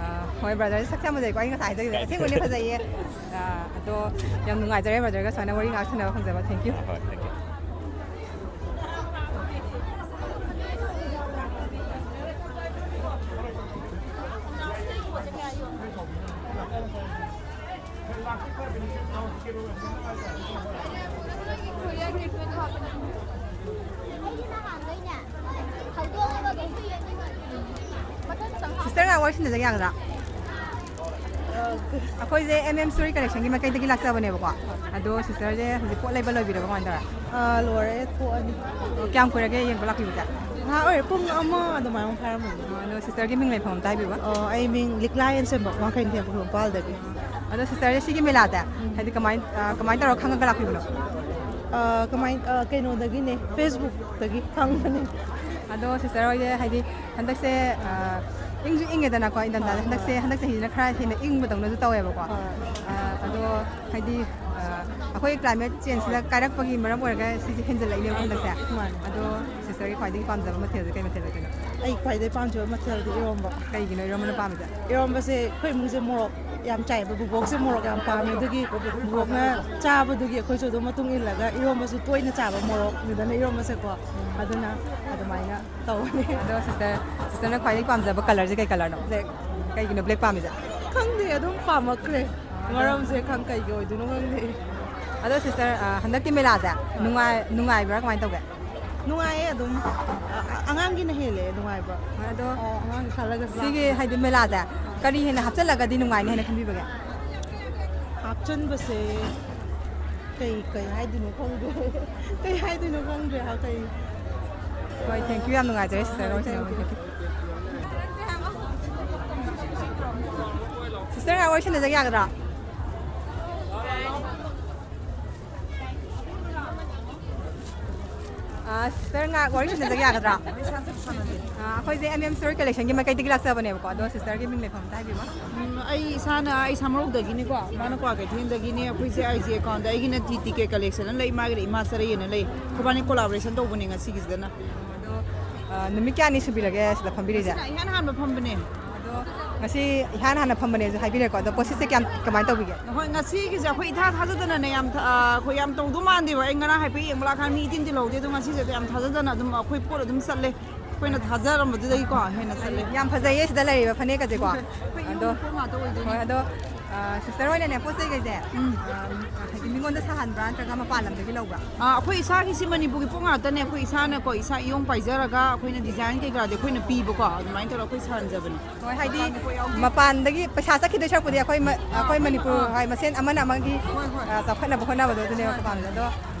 ꯑꯥ, ꯍꯣꯏ, ꯕ꯭ꯔꯗꯔꯁꯦ ꯁꯛꯁꯦ ꯌꯥꯝ ꯐꯖꯩꯀꯣ, ꯑꯩ ꯉꯁꯥꯏ ꯍꯥꯏꯖꯈꯤꯕꯗꯣ꯫ ꯑꯁꯦꯡꯕꯩꯗꯤ ꯐꯖꯩꯌꯦ꯫ ꯑꯥ, ꯑꯗꯣ ꯌꯥꯝ ꯅꯨꯡꯉꯥꯏꯖꯔꯦ ꯕ꯭ꯔꯗꯔꯒ ꯁꯨꯃꯥꯏꯅ ꯋꯥꯔꯤ ꯉꯥꯏꯍꯥꯛ ꯁꯥꯟꯅꯕ ꯐꯪꯖꯕ꯫ Thank you꯫ ꯑꯥ, ꯍꯣꯏ, thank you꯫ ꯁꯤꯁꯇꯔ, ꯉꯥꯏꯍꯥꯛ ꯋꯥꯔꯤ ꯁꯥꯟꯅꯖꯒꯦ ꯌꯥꯒꯗ꯭ꯔꯥ? ꯑꯩꯈꯣꯏꯁꯦ M M Story Collectionꯒꯤ ꯃꯥꯏꯀꯩꯗꯒꯤ ꯂꯥꯛꯆꯕꯅꯦꯕꯀꯣ꯫ ꯑꯗꯣ ꯁꯤꯁꯇꯔꯁꯦ ꯍꯧꯖꯤꯛ ꯄꯣꯠ ꯂꯩꯕ ꯂꯣꯏꯕꯤꯔꯕ ꯀꯃꯥꯏꯅ ꯇꯧꯔꯦ? ꯑꯥ, ꯂꯣꯏꯔꯦ, ꯊꯣꯛꯑꯅꯤ꯫ ꯑꯣ, ꯀꯌꯥꯝ ꯀꯨꯏꯔꯒꯦ ꯌꯦꯡꯕ ꯂꯥꯛꯄꯤꯕꯁꯦ? ꯉꯥꯏꯍꯥꯛ ꯑꯣꯏꯔꯦ, ꯄꯨꯡ ꯑꯃ ꯑꯗꯨꯃꯥꯏꯅ ꯐꯥꯔꯝꯃꯅꯤ꯫ ꯑꯣ, ꯑꯗꯣ ꯁꯤꯁꯇꯔꯒꯤ ꯃꯤꯡ ꯂꯩꯐꯝ ꯑꯝꯇ ꯍꯥꯏꯕꯤꯌꯨꯕ꯫ ꯑꯣ, ꯑꯩ ꯃꯤꯡ ꯂꯤꯛꯂꯥ ꯍꯦꯟꯁꯦꯝꯕ, ꯋꯥꯡꯈꯩ ꯅꯤꯡꯊꯦꯝ ꯈꯨꯔꯨꯝ ꯏꯝꯐꯥꯜꯗꯒꯤ꯫ ꯑꯗꯣ ꯁꯤꯁꯇꯔꯁꯦ ꯁꯤꯒꯤ ꯃꯦꯂꯥꯁꯦ ꯍꯥꯏꯗꯤ ꯀꯃꯥꯏ-, ꯑ, ꯀꯃꯥꯏꯅ ꯇꯧꯔꯒ ꯈꯪꯉꯒ ꯂꯥꯛꯄꯤꯕꯅꯣ? ꯑꯥ, ꯀꯃꯥꯏ-, ꯑꯥ, ꯀꯩꯅꯣꯗꯒꯤꯅꯦ, Facebookꯇꯒꯤ ꯈꯪꯕꯅꯦ꯫ ꯑꯗꯣ ꯁꯤꯁꯇꯔ ꯍꯣꯏꯁꯦ ꯍꯥꯏꯗꯤ ꯍꯟꯗꯛꯁꯦ, ꯑ, ꯏꯪꯁꯨ ꯏꯪꯉꯦꯗꯅꯀꯣ, ꯏꯪꯊꯝꯊꯥꯗ꯫ ꯍꯣꯏ, ꯍꯟꯗꯛꯁꯦ, ꯍꯣꯏ꯫ ꯍꯟꯗꯛ ꯆꯍꯤꯁꯤꯅ ꯈꯔ ꯍꯦꯟꯅ ꯏꯪꯕꯗꯧꯅꯁꯨ ꯇꯧꯋꯦꯕꯀꯣ꯫ ꯍꯣꯏ꯫ ꯑ, ꯑꯗꯣ ꯍꯥꯏꯗꯤ, ꯑ, ꯑꯩꯈꯣꯏ climate changeꯁꯤꯅ ꯀꯥꯏꯔꯛꯄꯒꯤ ꯃꯔꯝ ꯑꯣꯏꯔꯒ ꯁꯤꯁꯦ ꯍꯦꯟꯖꯜꯂꯛꯏꯅꯦꯕ ꯍꯟꯗꯛꯁꯦ꯫ ꯃꯥꯅꯦ꯫ ꯑꯗꯣ ꯁꯤꯁꯇꯔꯒꯤ ꯈ꯭ꯋꯥꯏꯗꯒꯤ ꯄꯥꯝꯖꯕ ꯃꯊꯦꯜꯁꯦ ꯀꯩ ꯃꯊꯦꯜ ꯑꯣꯏꯗꯣꯏꯅꯣ? ꯑꯩ ꯈ꯭ꯋꯥꯏꯗꯒꯤ ꯄꯥꯝꯖꯕ ꯃꯊꯦꯜꯗꯤ ꯏꯔꯣꯝꯕ꯫ ꯀꯩꯒꯤꯅꯣ ꯏꯔꯣꯝꯕꯅ ꯄꯥꯝꯃꯤꯁꯦ? ꯏꯔꯣꯝꯕꯁꯦ ꯑꯩꯈꯣꯏ ꯏꯃꯨꯡꯁꯦ ꯃꯣꯔꯣꯛ ꯌꯥꯝ ꯆꯥꯏꯕ, ꯕꯨꯕꯣꯛꯁꯦ ꯃꯣꯔꯣꯛ ꯌꯥꯝ ꯄꯥꯝꯃꯦ꯫ ꯑꯗꯨꯒꯤ ꯕꯨꯕꯣꯛꯅ ꯆꯥꯕꯗꯨꯒꯤ ꯑꯩꯈꯣꯏꯁꯨ ꯑꯗꯨꯝ ꯃꯇꯨꯡ ꯏꯜꯂꯒ, ꯏꯔꯣꯝꯕꯁꯨ ꯇꯣꯏꯅ ꯆꯥꯕ ꯃꯣꯔꯣꯛꯅꯤꯗꯅ ꯏꯔꯣꯝꯕꯁꯦꯀꯣ꯫ ꯑꯗꯨꯅ ꯑꯗꯨꯃꯥꯏꯅ ꯇꯧꯕꯅꯦ꯫ ꯑꯗꯣ ꯁꯤꯁꯇꯔ, ꯁꯤꯁꯇꯔꯅ ꯈ꯭ꯋꯥꯏꯗꯒꯤ ꯄꯥꯝꯖꯕ colorꯁꯦ ꯀꯩ colorꯅꯣ? Black꯫ ꯀꯩꯒꯤꯅꯣ black ꯄꯥꯝꯃꯤꯁꯦ? ꯈꯪꯗꯦ, ꯑꯗꯨꯝ ꯄꯥꯝꯃꯛꯈ꯭ꯔꯦ꯫ ꯃꯔꯝꯁꯦ ꯈꯪ-, ꯀꯩꯒꯤ ꯑꯣꯏꯗꯣꯏꯅꯣ ꯈꯪꯗꯦ꯫ ꯑꯗꯣ ꯁꯤꯁꯇꯔ, ꯑ, ꯍꯟꯗꯛꯀꯤ ꯃꯦꯂꯥꯁꯦ ꯅꯨꯡꯉꯥꯏ-, ꯅꯨꯡꯉꯥꯏꯕ꯭ꯔꯥ, ꯀꯃꯥꯏꯅ ꯇꯧꯒꯦ? ꯅꯨꯡꯉꯥꯏꯌꯦ ꯑꯗꯨꯝ꯫ ꯑ-, ꯑ-, ꯑꯉꯥꯡꯒꯤꯅ ꯍꯦꯜꯂꯦ ꯅꯨꯡꯉꯥꯏꯕ꯫ ꯍꯣꯏ, ꯑꯗꯣ ꯑ, ꯑꯉꯥꯡꯒꯤ ꯈꯜꯂꯒꯁꯨ ꯁꯤꯒꯤ ꯂꯥꯛꯄꯅꯦ꯫ ꯍꯥꯏꯗꯤ ꯃꯦꯂꯥꯁꯦ ꯀꯔꯤ ꯍꯦꯟꯅ ꯍꯥꯞꯆꯤꯜꯂꯒꯗꯤ ꯅꯨꯡꯉꯥꯏꯅꯤ ꯍꯥꯏꯅ ꯈꯟꯕꯤꯕꯒꯦ? ꯍꯥꯞꯆꯤꯟꯕꯁꯦ ꯀꯩ, ꯀꯩ ꯍꯥꯏꯗꯣꯏꯅꯣ ꯈꯪꯗ꯭ꯔꯦ꯫ ꯀꯩ ꯍꯥꯏꯗꯣꯏꯅꯣ ꯈꯪꯗ꯭ꯔꯦ꯫ ꯍꯥ, ꯀꯩ ꯍꯣꯏ, thank you, ꯌꯥꯝ ꯅꯨꯡꯉꯥꯏꯖꯔꯦ, sister꯫ ꯍꯣꯏ, ꯍꯣꯏ, thank you꯫ Sister, ꯉꯥꯏꯍꯥꯛ ꯋꯥꯔꯤ ꯁꯥꯟꯅꯖꯒꯦ, ꯌꯥꯒꯗ꯭ꯔꯥ? ꯑꯥ, sister, ꯉꯥꯏꯍꯥꯛ ꯋꯥꯔꯤ ꯁꯥꯟꯅꯖꯒꯦ, ꯌꯥꯒꯗ꯭ꯔꯥ? ꯑꯥ, ꯑꯩꯈꯣꯏꯁꯦ M M Story Collection-ꯒꯤ ꯃꯥꯏꯀꯩꯗꯒꯤ ꯂꯥꯛꯆꯕꯅꯦꯕꯀꯣ, ꯑꯗꯣ sister-ꯒꯤ ꯃꯤꯡ ꯂꯩꯐꯝ ꯑꯝꯇ ꯍꯥꯏꯕꯤꯌꯨ꯫ ꯎꯝ, ꯑꯩ ꯏꯁꯥꯅ, ꯑꯩ ꯁꯥꯃꯔꯧꯗꯒꯤꯅꯤꯀꯣ, ꯃꯥꯅ ꯀ꯭ꯋꯥꯀꯩꯊꯦꯜꯗꯒꯤꯅꯦ꯫ ꯑꯩꯈꯣꯏꯁꯦ I G account-ꯗ ꯑꯩꯒꯤꯅ T T K Collection-ꯅ ꯂꯩ, ꯃꯥꯒꯤꯅ ꯏꯃꯥ ꯆꯔꯩ ꯑꯅ ꯂꯩ꯫ ꯑꯩꯈꯣꯏꯕꯥꯅꯤ collaboration ꯇꯧꯕꯅꯦ ꯉꯁꯤꯒꯤꯁꯤꯗꯅ꯫ ꯑꯗꯣ, ꯑꯥ, ꯅꯨꯃꯤꯠ ꯀꯌꯥꯅꯤ ꯁꯨꯕꯤꯔꯒꯦ ꯁꯤꯗ ꯐꯝꯕꯤꯔꯤꯁꯦ? ꯉꯁꯤꯅ ꯏꯍꯥꯟ ꯍꯥꯟꯕ ꯐꯝꯕꯅꯦ꯫ ꯑꯗꯣ ꯉꯁꯤ ꯏꯍꯥꯟ ꯍꯥꯟꯅ ꯐꯝꯕꯅꯦꯁꯨ ꯍꯥꯏꯕꯤꯔꯦꯀꯣ, ꯑꯗꯣ ꯄꯣꯠꯁꯤꯠꯁꯦ ꯀꯌꯥꯝ, ꯀꯃꯥꯏꯅ ꯇꯧꯕꯤꯒꯦ? ꯍꯣꯏ, ꯉꯁꯤꯒꯤꯁꯦ ꯑꯩꯈꯣꯏ ꯏꯊꯥ ꯊꯥꯖꯗꯅꯅꯦ, ꯌꯥꯝ ꯊ-, ꯑ, ꯑꯩꯈꯣꯏ ꯌꯥꯝ ꯇꯧꯗꯧ ꯃꯥꯟꯗꯦꯕ꯫ ꯑꯩ ꯉꯔꯥꯡ ꯍꯥꯏꯐꯦꯠ ꯌꯦꯡꯕ ꯂꯥꯛꯀꯥꯟꯗ ꯃꯤ ꯏꯇꯤꯟ ꯇꯤꯜꯍꯧꯗꯦ, ꯑꯗꯣ ꯉꯁꯤꯁꯦ ꯌꯥꯝ ꯊꯥꯖꯗꯅ ꯑꯗꯨꯝ ꯑꯩꯈꯣꯏ ꯄꯣꯠ ꯑꯗꯨꯝ ꯆꯠꯂꯦ꯫ ꯑꯩꯈꯣꯏꯅ ꯊꯥꯖꯔꯝꯕꯗꯨꯗꯒꯤꯀꯣ ꯍꯦꯟꯅ ꯆꯠꯂꯦ꯫ ꯌꯥꯝ ꯐꯖꯩꯌꯦ ꯁꯤꯗ ꯂꯩꯔꯤꯕ ꯐꯅꯦꯛꯀꯁꯦꯀꯣ꯫ ꯑꯩꯈꯣꯏ ꯑꯗꯣ, ꯌꯨꯝꯒꯤ ꯄꯣꯠ ꯉꯥꯛꯇ ꯑꯣꯏꯗꯣꯏꯅꯦ꯫ ꯍꯣꯏ, ꯑꯗꯣ, ꯑ, sister ꯍꯣꯏꯅꯅꯦ ꯄꯣꯠ ꯆꯩꯈꯩꯁꯦ, ꯎꯝ꯫ ꯑ, ꯍꯥꯏꯗꯤ ꯃꯤꯉꯣꯟꯗ ꯁꯥꯍꯟꯕ꯭ꯔꯥ ꯅꯠꯇ꯭ꯔꯒ ꯃꯄꯥꯟ ꯂꯝꯗꯒꯤ ꯂꯧꯕ꯭ꯔꯥ? ꯑ, ꯑꯩꯈꯣꯏ ꯏꯁꯥꯒꯤ ꯁꯤ ꯃꯅꯤꯄꯨꯔꯒꯤ ꯄꯣꯠ ꯉꯥꯛꯇꯅꯦ꯫ ꯑꯩꯈꯣꯏ ꯏꯁꯥꯅꯀꯣ, ꯏꯁꯥ ꯏꯌꯣꯡ ꯄꯥꯏꯖꯔꯒ ꯑꯩꯈꯣꯏꯅ design ꯀꯩꯀꯥꯗꯤ ꯑꯩꯈꯣꯏꯅ ꯄꯤꯕꯀꯣ, ꯑꯗꯨꯃꯥꯏꯅ ꯇꯧꯔꯒ ꯑꯩꯈꯣꯏ ꯁꯥꯍꯟꯖꯕꯅꯦ꯫ ꯍꯣꯏ, ꯍꯥꯏꯗꯤ ꯃꯄꯥꯟꯗꯒꯤ ꯄꯩꯁꯥ ꯆꯠꯈꯤꯗꯣꯏ ꯁꯔꯨꯛꯄꯨꯗꯤ ꯑꯩꯈꯣꯏ ꯃ-, ꯑꯩꯈꯣꯏ ꯃꯅꯤꯄꯨꯔ, ꯍꯣꯏ, ꯃꯁꯦꯟ ꯑꯃꯅ ꯑꯃꯒꯤ, ꯍꯣꯏ, ꯍꯣꯏ꯫ ꯑ, ꯆꯥꯎꯈꯠꯅꯕ ꯍꯣꯠꯅꯕꯗꯣ ꯑꯗꯨꯅꯦꯕ ꯑꯩꯈꯣꯏ ꯄꯥꯝꯃꯤꯁꯦ꯫ ꯑꯗꯣ,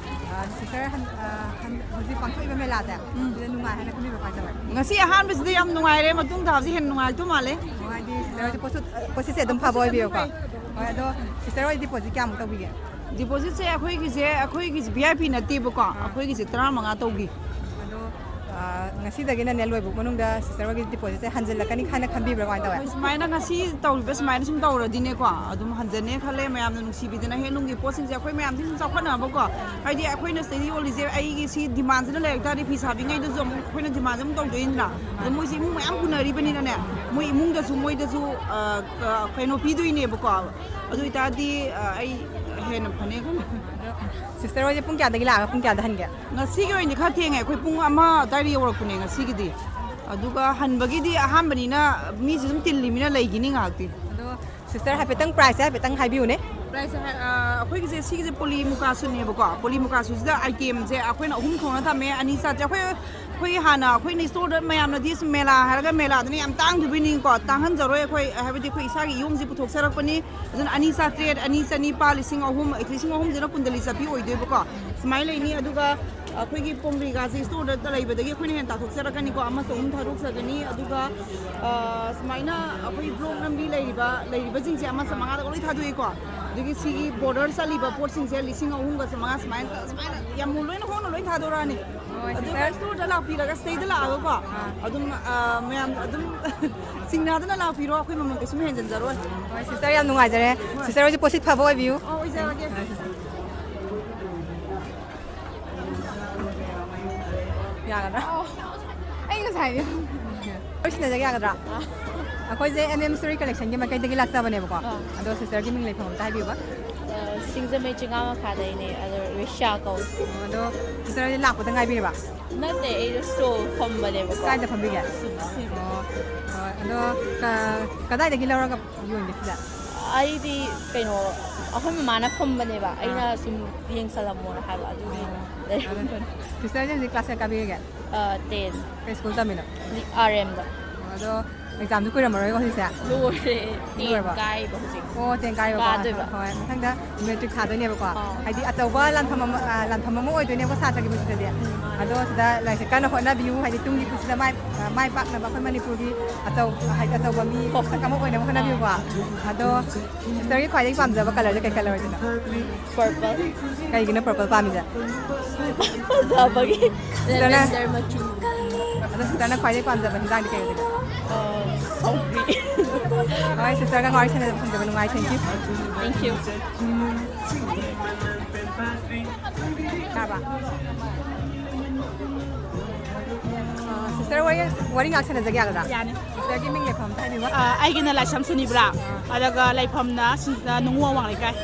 ꯑ, sister ꯍꯟ-, ꯑ, ꯍꯟ-, ꯍꯧꯖꯤꯛ ꯄꯥꯡꯊꯣꯛꯏꯕ ꯃꯦꯂꯥꯁꯦ, ꯎꯝ꯫ ꯁꯤꯗ ꯅꯨꯡꯉꯥꯏ ꯍꯥꯏꯅ ꯈꯟꯕꯤꯕ ꯀꯃꯥꯏꯅ ꯇꯧꯋꯦ? ꯉꯁꯤ ꯑꯍꯥꯟꯕꯁꯤꯗ ꯌꯥꯝ ꯅꯨꯡꯉꯥꯏꯔꯦ, ꯃꯇꯨꯡ ꯇꯥꯕꯁꯤ ꯍꯦꯟꯅ ꯅꯨꯡꯉꯥꯏꯔꯛꯇꯧ ꯃꯥꯜꯂꯦ꯫ ꯑꯣ, ꯍꯥꯏꯗꯤ sister ꯍꯣꯏꯁꯦ ꯄꯣꯠꯁꯨ-, ꯄꯣꯠꯁꯤꯠꯁꯦ ꯑꯗꯨꯝ ꯐꯕ ꯑꯣꯏꯕꯤꯌꯨꯀꯣ꯫ ꯍꯣꯏ, ꯑꯗꯣ sister ꯍꯣꯏ deposit ꯀꯌꯥꯃꯨꯛ ꯇꯧꯕꯤꯒꯦ? Deposit-ꯁꯦ ꯑꯩꯈꯣꯏꯒꯤꯁꯦ, ꯑꯩꯈꯣꯏꯒꯤꯁꯦ V I P ꯅꯠꯇꯦꯕꯀꯣ, ꯑꯥ꯫ ꯑꯩꯈꯣꯏꯒꯤꯁꯦ ꯇꯔꯥꯃꯉꯥ ꯇꯧꯈꯤ꯫ ꯑꯗꯣ, ꯑ, ꯉꯁꯤꯗꯒꯤꯅꯅꯦ ꯂꯣꯏꯕ ꯃꯅꯨꯡꯗ sister ꯍꯣꯏꯒꯤ deposit-ꯁꯦ ꯍꯟꯖꯤꯜꯂꯛꯀꯅꯤ ꯍꯥꯏꯅ ꯈꯟꯕꯤꯕ꯭ꯔꯥ, ꯀꯃꯥꯏꯅ ꯇꯧꯋꯦ? ꯑꯩꯈꯣꯏ ꯁꯨꯃꯥꯏꯅ ꯉꯁꯤ ꯇꯧꯔꯤꯕ ꯁꯨꯃꯥꯏꯅ ꯁꯨꯝ ꯇꯧꯔꯗꯤꯅꯦꯀꯣ, ꯑꯗꯨꯝ ꯍꯟꯖꯟꯅꯦ ꯈꯜꯂꯦ꯫ ꯃꯌꯥꯝꯅ ꯅꯨꯡꯁꯤꯕꯤꯗꯅ handloom-ꯒꯤ ꯄꯣꯠꯁꯤꯡꯁꯦ ꯑꯩꯈꯣꯏ ꯃꯌꯥꯝꯗꯤ ꯁꯨꯝ ꯆꯥꯎꯈꯠꯅꯕꯀꯣ, ꯍꯥꯏꯗꯤ ꯑꯩꯈꯣꯏꯅ ꯁꯤꯗꯩꯗ ꯌꯣꯜꯂꯤꯁꯦ ꯑꯩꯒꯤ ꯁꯤ demand-ꯁꯤꯅ ꯂꯩꯔꯛ ꯇꯥꯔꯗꯤ ꯐꯤ ꯁꯥꯕꯤꯉꯩꯗꯁꯨ ꯑꯃꯨꯛ ꯑꯩꯈꯣꯏꯅ demand-ꯁꯦ ꯑꯃꯨꯛ ꯇꯧꯗꯣꯏꯅꯤꯗꯅ꯫ ꯑꯗꯣ ꯃꯣꯏꯁꯦ ꯏꯃꯨꯡ ꯃꯌꯥꯝ ꯄꯨꯅꯔꯤꯕꯅꯤꯅꯅꯦ, ꯃꯣꯏ ꯏꯃꯨꯡꯗꯁꯨ ꯃꯣꯏꯗꯁꯨ, ꯑ, ꯀ-, ꯀꯩꯅꯣ ꯄꯤꯗꯣꯏꯅꯦꯕꯀꯣ꯫ ꯑꯗꯨ ꯑꯣꯏꯇꯥꯔꯗꯤ, ꯑ, ꯑꯩ ꯍꯦꯟꯅ ꯐꯅꯤ ꯈꯜꯂꯦ꯫ ꯑꯗꯣ sister ꯍꯣꯏꯁꯦ ꯄꯨꯡ ꯀꯌꯥꯗꯒꯤ ꯂꯥꯛꯑꯒ ꯄꯨꯡ ꯀꯌꯥꯗ ꯍꯟꯒꯦ? ꯉꯁꯤꯒꯤ ꯑꯣꯏꯅꯗꯤ ꯈꯔ ꯊꯦꯡꯉꯦ, ꯑꯩꯈꯣꯏ ꯄꯨꯡ ꯑꯃ ꯑꯗꯨꯋꯥꯏꯗ ꯌꯧꯔꯛꯄꯅꯦ ꯉꯁꯤꯒꯤꯗꯤ꯫ ꯑꯗꯨꯒ ꯍꯟꯕꯒꯤꯗꯤ ꯑꯍꯥꯟꯕꯅꯤꯅ ꯃꯤꯁꯨ ꯑꯗꯨꯝ ꯇꯤꯜꯂꯤꯃꯤꯅ ꯂꯩꯈꯤꯅꯤ ꯉꯥꯏꯍꯥꯛꯇꯤ꯫ ꯑꯗꯣ sister ꯍꯥꯏꯐꯦꯠꯇꯪ price-ꯁꯦ ꯍꯥꯏꯐꯦꯠꯇꯪ ꯍꯥꯏꯕꯤꯌꯨꯅꯦ꯫ ꯄ꯭ꯔꯥꯏꯁꯁꯦ ꯍꯥꯏ-, ꯑ, ꯑꯩꯈꯣꯏꯒꯤꯁꯦ, ꯁꯤꯒꯤꯁꯦ ꯄꯣꯂꯤ ꯃꯨꯀꯥ ꯁꯨꯠꯅꯦꯕꯀꯣ꯫ ꯄꯣꯂꯤ ꯃꯨꯀꯥ ꯁꯨꯠꯁꯤꯗ ꯑꯥꯏꯇꯦꯝꯁꯦ ꯑꯩꯈꯣꯏꯅ ꯑꯍꯨꯝ ꯊꯣꯛꯅ ꯊꯝꯃꯦ, ꯑꯅꯤ ꯆꯥꯇ꯭ꯔꯦꯠ꯫ ꯑꯩꯈꯣꯏ, ꯑꯩꯈꯣꯏ ꯍꯥꯟꯅ ꯑꯩꯈꯣꯏꯅ ꯁ꯭ꯇꯣꯔꯗ ꯃꯌꯥꯝꯅꯗꯤ ꯁꯨꯝ ꯃꯦꯂꯥ ꯍꯥꯏꯔꯒ ꯃꯦꯂꯥꯗꯅ ꯌꯥꯝ ꯇꯥꯡꯗꯣꯏꯅꯤꯀꯣ꯫ ꯇꯥꯡꯍꯟꯖꯔꯣꯏ ꯑꯩꯈꯣꯏ, ꯍꯥꯏꯕꯗꯤ ꯑꯩꯈꯣꯏ ꯏꯁꯥꯒꯤ ꯌꯨꯝꯁꯤ ꯄꯨꯊꯣꯛꯆꯔꯛꯄꯅꯤ꯫ ꯑꯗꯨꯅ ꯑꯅꯤ ꯆꯥꯇ꯭ꯔꯦꯠ, ꯑꯅꯤ ꯆꯅꯤꯄꯥ, ꯂꯤꯁꯤꯡ ꯑꯍꯨꯝ, ꯂꯤꯁꯤꯡ ꯑꯍꯨꯝꯁꯤꯅ ꯀꯨꯟꯗꯂꯤ ꯆꯠꯄꯤ ꯑꯣꯏꯗꯣꯏꯕꯀꯣ꯫ ꯁꯨꯃꯥꯏꯅ ꯂꯩꯅꯤ꯫ ꯑꯗꯨꯒ ꯑꯩꯈꯣꯏꯒꯤ ꯄꯣꯝꯕ꯭ꯔꯤꯒꯥꯁꯦ ꯁ꯭ꯇꯣꯔꯗ ꯂꯩꯕꯗꯒꯤ ꯑꯩꯈꯣꯏꯅ ꯍꯦꯟꯅ ꯇꯥꯊꯣꯛꯆꯔꯛꯀꯅꯤꯀꯣ꯫ ꯑꯃꯁꯨ ꯑꯍꯨꯝ ꯊꯥꯗꯣꯛꯆꯒꯅꯤ꯫ ꯑꯗꯨꯒ, ꯑ, ꯁꯨꯃꯥꯏꯅ ꯑꯩꯈꯣꯏ ꯕ꯭ꯂꯣꯛ ꯅꯝꯕꯤ ꯂꯩꯔꯤꯕ, ꯂꯩꯔꯤꯕꯁꯤꯡꯁꯦ ꯑꯃ ꯆꯥꯝꯃꯉꯥꯗ ꯂꯣꯏ ꯊꯥꯗꯣꯛꯑꯦꯀꯣ꯫ ꯑꯗꯒꯤ ꯁꯤꯒꯤ ꯕꯣꯔꯗꯔ ꯆꯠꯂꯤꯕ ꯄꯣꯠꯁꯤꯡꯁꯦ ꯂꯤꯁꯤꯡ ꯑꯍꯨꯝꯒ ꯆꯥꯝꯃꯉꯥ ꯁꯨꯃꯥꯏꯅ, ꯁꯨꯃꯥꯏꯅ ꯌꯥꯝ ꯂꯣꯏꯅ ꯍꯣꯡꯅ ꯂꯣꯏ ꯊꯥꯗꯣꯔꯛꯑꯅꯤ꯫ ꯍꯣꯏ, ꯑꯗꯨꯒ sister꯫ ꯁ꯭ꯇꯣꯔꯗ ꯂꯥꯛꯄꯤꯔꯒ, ꯁꯤꯗꯩꯗ ꯂꯥꯛꯑꯒꯀꯣ, ꯑꯥ꯫ ꯑꯗꯨꯝ, ꯑ, ꯃꯌꯥꯝ ꯑꯗꯨꯝ ꯆꯤꯡꯅꯗꯅ ꯂꯥꯛꯄꯤꯔꯣ, ꯑꯩꯈꯣꯏ ꯃꯃꯜ ꯀꯩꯁꯨꯝ ꯍꯦꯟꯖꯟꯖꯔꯣꯏ꯫ ꯍꯣꯏ, sister, ꯌꯥꯝ ꯅꯨꯡꯉꯥꯏꯖꯔꯦ꯫ ꯍꯣꯏ꯫ Sister ꯍꯣꯏꯁꯦ ꯄꯣꯠꯁꯤꯠ ꯐꯕ ꯑꯣꯏꯕꯤꯌꯨ꯫ ꯑꯣ, ꯑꯣꯏꯖꯔꯒꯦ꯫ ꯌꯥꯒꯗ꯭ꯔꯥ? ꯑꯣ, ꯑꯩ ꯉꯁꯥꯏꯗꯤ꯫ ꯋꯥꯔꯤ ꯁꯥꯟꯅꯖꯒꯦ ꯌꯥꯒꯗ꯭ꯔꯥ? ꯑꯥ꯫ ꯑꯩꯈꯣꯏꯁꯦ M M Story Collectionꯒꯤ ꯃꯥꯏꯀꯩꯗꯒꯤ ꯂꯥꯛꯆꯕꯅꯦꯕꯀꯣ꯫ ꯑꯥ꯫ ꯑꯗꯣ sisterꯒꯤ ꯃꯤꯡ ꯂꯩꯐꯝ ꯑꯝꯇ ꯍꯥꯏꯕꯤꯌꯨꯕ꯫ ꯑ, ꯁꯤꯡꯖꯃꯩ ꯆꯤꯉꯥ ꯃꯈꯥꯗꯩꯅꯦ, ꯑꯗꯣ ꯔꯤꯁꯤꯌꯥ ꯀꯧꯏ꯫ ꯑꯣ, ꯑꯗꯣ sister ꯍꯣꯏꯁꯦ ꯂꯥꯛꯄꯗ ꯉꯥꯏꯕꯤꯔꯕ? ꯅꯠꯇꯦ, ꯑꯩꯗꯣ stall ꯐꯝꯕꯅꯦꯕꯀꯣ꯫ ꯀꯥꯏꯗ ꯐꯝꯕꯤꯒꯦ? ꯁꯤ, ꯁꯤ꯫ ꯑꯣ, ꯍꯣꯏ꯫ ꯑꯗꯣ ꯀ-, ꯀꯗꯥꯏꯗꯒꯤ ꯂꯧꯔꯒ ꯌꯣꯟꯒꯦ ꯁꯤꯗ? ꯑꯩꯗꯤ ꯀꯩꯅꯣ, ꯑꯩꯈꯣꯏ ꯃꯃꯥꯅ ꯐꯝꯕꯅꯦꯕ, ꯑꯥ꯫ ꯑꯩꯅ ꯁꯨꯝ ꯌꯦꯡꯁꯜꯂꯝꯃꯣꯅ ꯍꯥꯏꯕ, ꯑꯗꯨꯒꯤ ꯑꯣ꯫ ꯂꯩꯔꯝꯕꯅꯦ꯫ ꯑꯗꯣ sisterꯁꯦ ꯍꯧꯖꯤꯛ class ꯀꯌꯥ ꯀꯥꯕꯤꯔꯒꯦ? ꯑ, ten꯫ ꯀꯩ school ꯇꯝꯃꯤꯅꯣ? ꯑꯥꯔ ꯑꯦꯝꯗ꯫ ꯑꯣ, ꯑꯗꯣ examꯗꯤ ꯀꯨꯏꯔꯝꯃꯔꯣꯏꯀꯣ ꯍꯧꯖꯤꯛꯁꯦ? ꯂꯣꯏꯔꯦ꯫ ꯂꯣꯏꯔꯕꯣ? Ten ꯀꯥꯏꯕ ꯍꯧꯖꯤꯛ꯫ ꯑꯣ, ten ꯀꯥꯏꯕꯀꯣ꯫ ꯀꯥꯗꯣꯏꯕ꯫ ꯍꯣꯏ, ꯃꯊꯪꯗ matric ꯊꯥꯗꯣꯏꯅꯦꯕꯀꯣ꯫ ꯑꯥ꯫ ꯍꯥꯏꯗꯤ ꯑꯆꯧꯕ ꯂꯥꯟꯐꯝ ꯑꯃ, ꯑ, ꯂꯥꯟꯐꯝ ꯑꯃ ꯑꯣꯏꯗꯣꯏꯅꯦꯕꯀꯣ ꯁꯥꯇ꯭ꯔꯒꯤ ꯄꯨꯟꯁꯤꯗꯗꯤ꯫ ꯎꯝ, ꯃꯥꯅꯦ꯫ ꯑꯗꯣ ꯁꯤꯗ ꯂꯥꯏꯔꯤꯛꯁꯦ ꯀꯟꯅ ꯍꯣꯠꯅꯕꯤꯌꯨ, ꯍꯥꯏꯗꯤ ꯇꯨꯡꯒꯤ ꯄꯨꯟꯁꯤꯗ ꯃꯥꯏ, ꯑ, ꯃꯥꯏ ꯄꯥꯛꯅꯕ ꯑꯩꯈꯣꯏ ꯃꯅꯤꯄꯨꯔꯒꯤ ꯑꯆꯧ-, ꯍꯥꯏꯗꯤ ꯑꯆꯧꯕ ꯃꯤ ꯃꯁꯛ ꯑꯃ ꯑꯣꯏꯅꯕ ꯍꯣꯠꯅꯕꯤꯌꯨꯀꯣ꯫ ꯑꯗꯣ sisterꯒꯤ ꯈ꯭ꯋꯥꯏꯗꯒꯤ ꯄꯥꯝꯖꯕ colourꯁꯦ ꯀꯩ colour ꯑꯣꯏꯗꯣꯏꯅꯣ? Purple꯫ ꯀꯩꯒꯤꯅꯣ purple ꯄꯥꯝꯃꯤꯁꯦ? ꯐꯖꯕꯒꯤ꯫ Sisterꯅ lavender ꯃꯆꯨ꯫ ꯑꯗꯣ sisterꯅ ꯈ꯭ꯋꯥꯏꯗꯒꯤ ꯄꯥꯝꯖꯕ ꯍꯤꯟꯖꯥꯡꯗꯤ ꯀꯩ ꯑꯣꯏꯗꯣꯏꯅꯣ? ꯑ, ꯁꯧꯒ꯭ꯔꯤ꯫ ꯍꯣꯏ, sisterꯒ ꯋꯥꯔꯤ ꯁꯥꯟꯅꯕ ꯐꯪꯖꯕ ꯅꯨꯡꯉꯥꯏ꯫ Thank you꯫ Thank you꯫ ꯇꯥꯕ? ꯑ, sister, ꯋꯥꯔꯤ, ꯋꯥꯔꯤ ꯉꯥꯛ ꯁꯥꯟꯅꯖꯒꯦ ꯌꯥꯒꯗ꯭ꯔꯥ? ꯌꯥꯅꯤ꯫ Sisterꯒꯤ ꯃꯤꯡ ꯂꯩꯐꯝ ꯑꯝꯇ ꯍꯥꯏꯕꯤꯌꯨꯕ? ꯑ, ꯑꯩꯒꯤꯅ ꯂꯥꯏꯁ꯭ꯔꯝ ꯁꯨꯅꯤꯕ꯭ꯔꯥ, ꯑꯗꯨꯒ ꯂꯩꯐꯝꯅ ꯁꯤꯗ ꯅꯨꯡꯉꯣꯜ ꯋꯥꯡ ꯂꯩꯀꯥꯏ꯫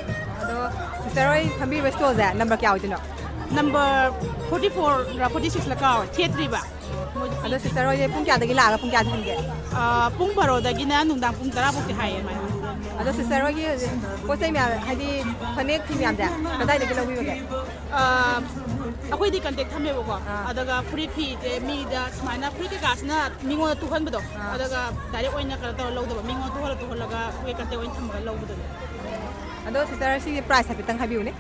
ꯑꯗꯣ sister ꯍꯣꯏ ꯐꯝꯕꯤꯔꯤꯕ stallꯁꯦ number ꯀꯌꯥ ꯑꯣꯏꯗꯣꯏꯅꯣ? Number forty four ꯔ forty six ꯂ ꯀꯥꯎꯔꯦ, ꯊꯦꯠꯇ꯭ꯔꯤꯕ꯫ ꯑꯗꯣ sister ꯍꯣꯏꯁꯦ ꯄꯨꯡ ꯀꯌꯥꯗꯒꯤ ꯂꯥꯛꯑꯒ ꯄꯨꯡ ꯀꯌꯥꯗ ꯍꯟꯒꯦ? ꯑ, ꯄꯨꯡ ꯕꯥꯔꯣꯗꯒꯤꯅ ꯅꯨꯡꯗꯥꯡ ꯄꯨꯡ ꯇꯔꯥ ꯐꯥꯎꯗꯤ ꯍꯥꯡꯉꯦ ꯑꯗꯨꯃꯥꯏꯅ꯫ ꯑꯗꯣ ꯁꯤꯁꯇꯔ ꯍꯣꯏꯒꯤ ꯍꯧꯖꯤꯛ ꯄꯣꯠ ꯆꯩ ꯃꯌꯥꯝ, ꯍꯥꯏꯗꯤ ꯐꯅꯦꯛ ꯐꯤ ꯃꯌꯥꯝꯁꯦ ꯀꯗꯥꯏꯗꯒꯤ ꯂꯧꯕꯤꯕꯒꯦ? ꯑꯥ, ꯑꯩꯈꯣꯏꯗꯤ ꯀꯟꯇꯦꯛ ꯊꯝꯃꯦꯕꯀꯣ꯫ ꯑꯥ꯫ ꯑꯗꯨꯒ ꯐꯨꯔꯤꯠ ꯐꯤꯁꯦ ꯃꯤꯗ ꯁꯨꯃꯥꯏꯅ ꯐꯨꯔꯤꯠ ꯀꯩꯀꯥꯁꯤꯅ ꯃꯤꯉꯣꯟꯗ ꯇꯨꯍꯟꯕꯗꯣ꯫ ꯑꯥ꯫ ꯑꯗꯨꯒ ꯗꯥꯏꯔꯦꯛ ꯑꯣꯏꯅ ꯀꯩꯅꯣ ꯇꯧꯔ ꯂꯧꯗꯕ, ꯃꯤꯉꯣꯟꯗ ꯇꯨꯍꯜꯂ ꯇꯨꯍꯜꯂꯒ ꯑꯩꯈꯣꯏ ꯀꯟꯇꯦꯛ ꯑꯣꯏꯅ ꯊꯝꯃꯒ ꯂꯧꯕꯗꯨꯅꯦ꯫ ꯑꯗꯣ ꯁꯤꯁꯇꯔ, ꯁꯤꯒꯤ ꯄ꯭ꯔꯥꯏꯁ ꯍꯥꯏꯐꯦꯠꯇꯪ ꯍꯥꯏꯕꯤꯌꯨꯅꯦ꯫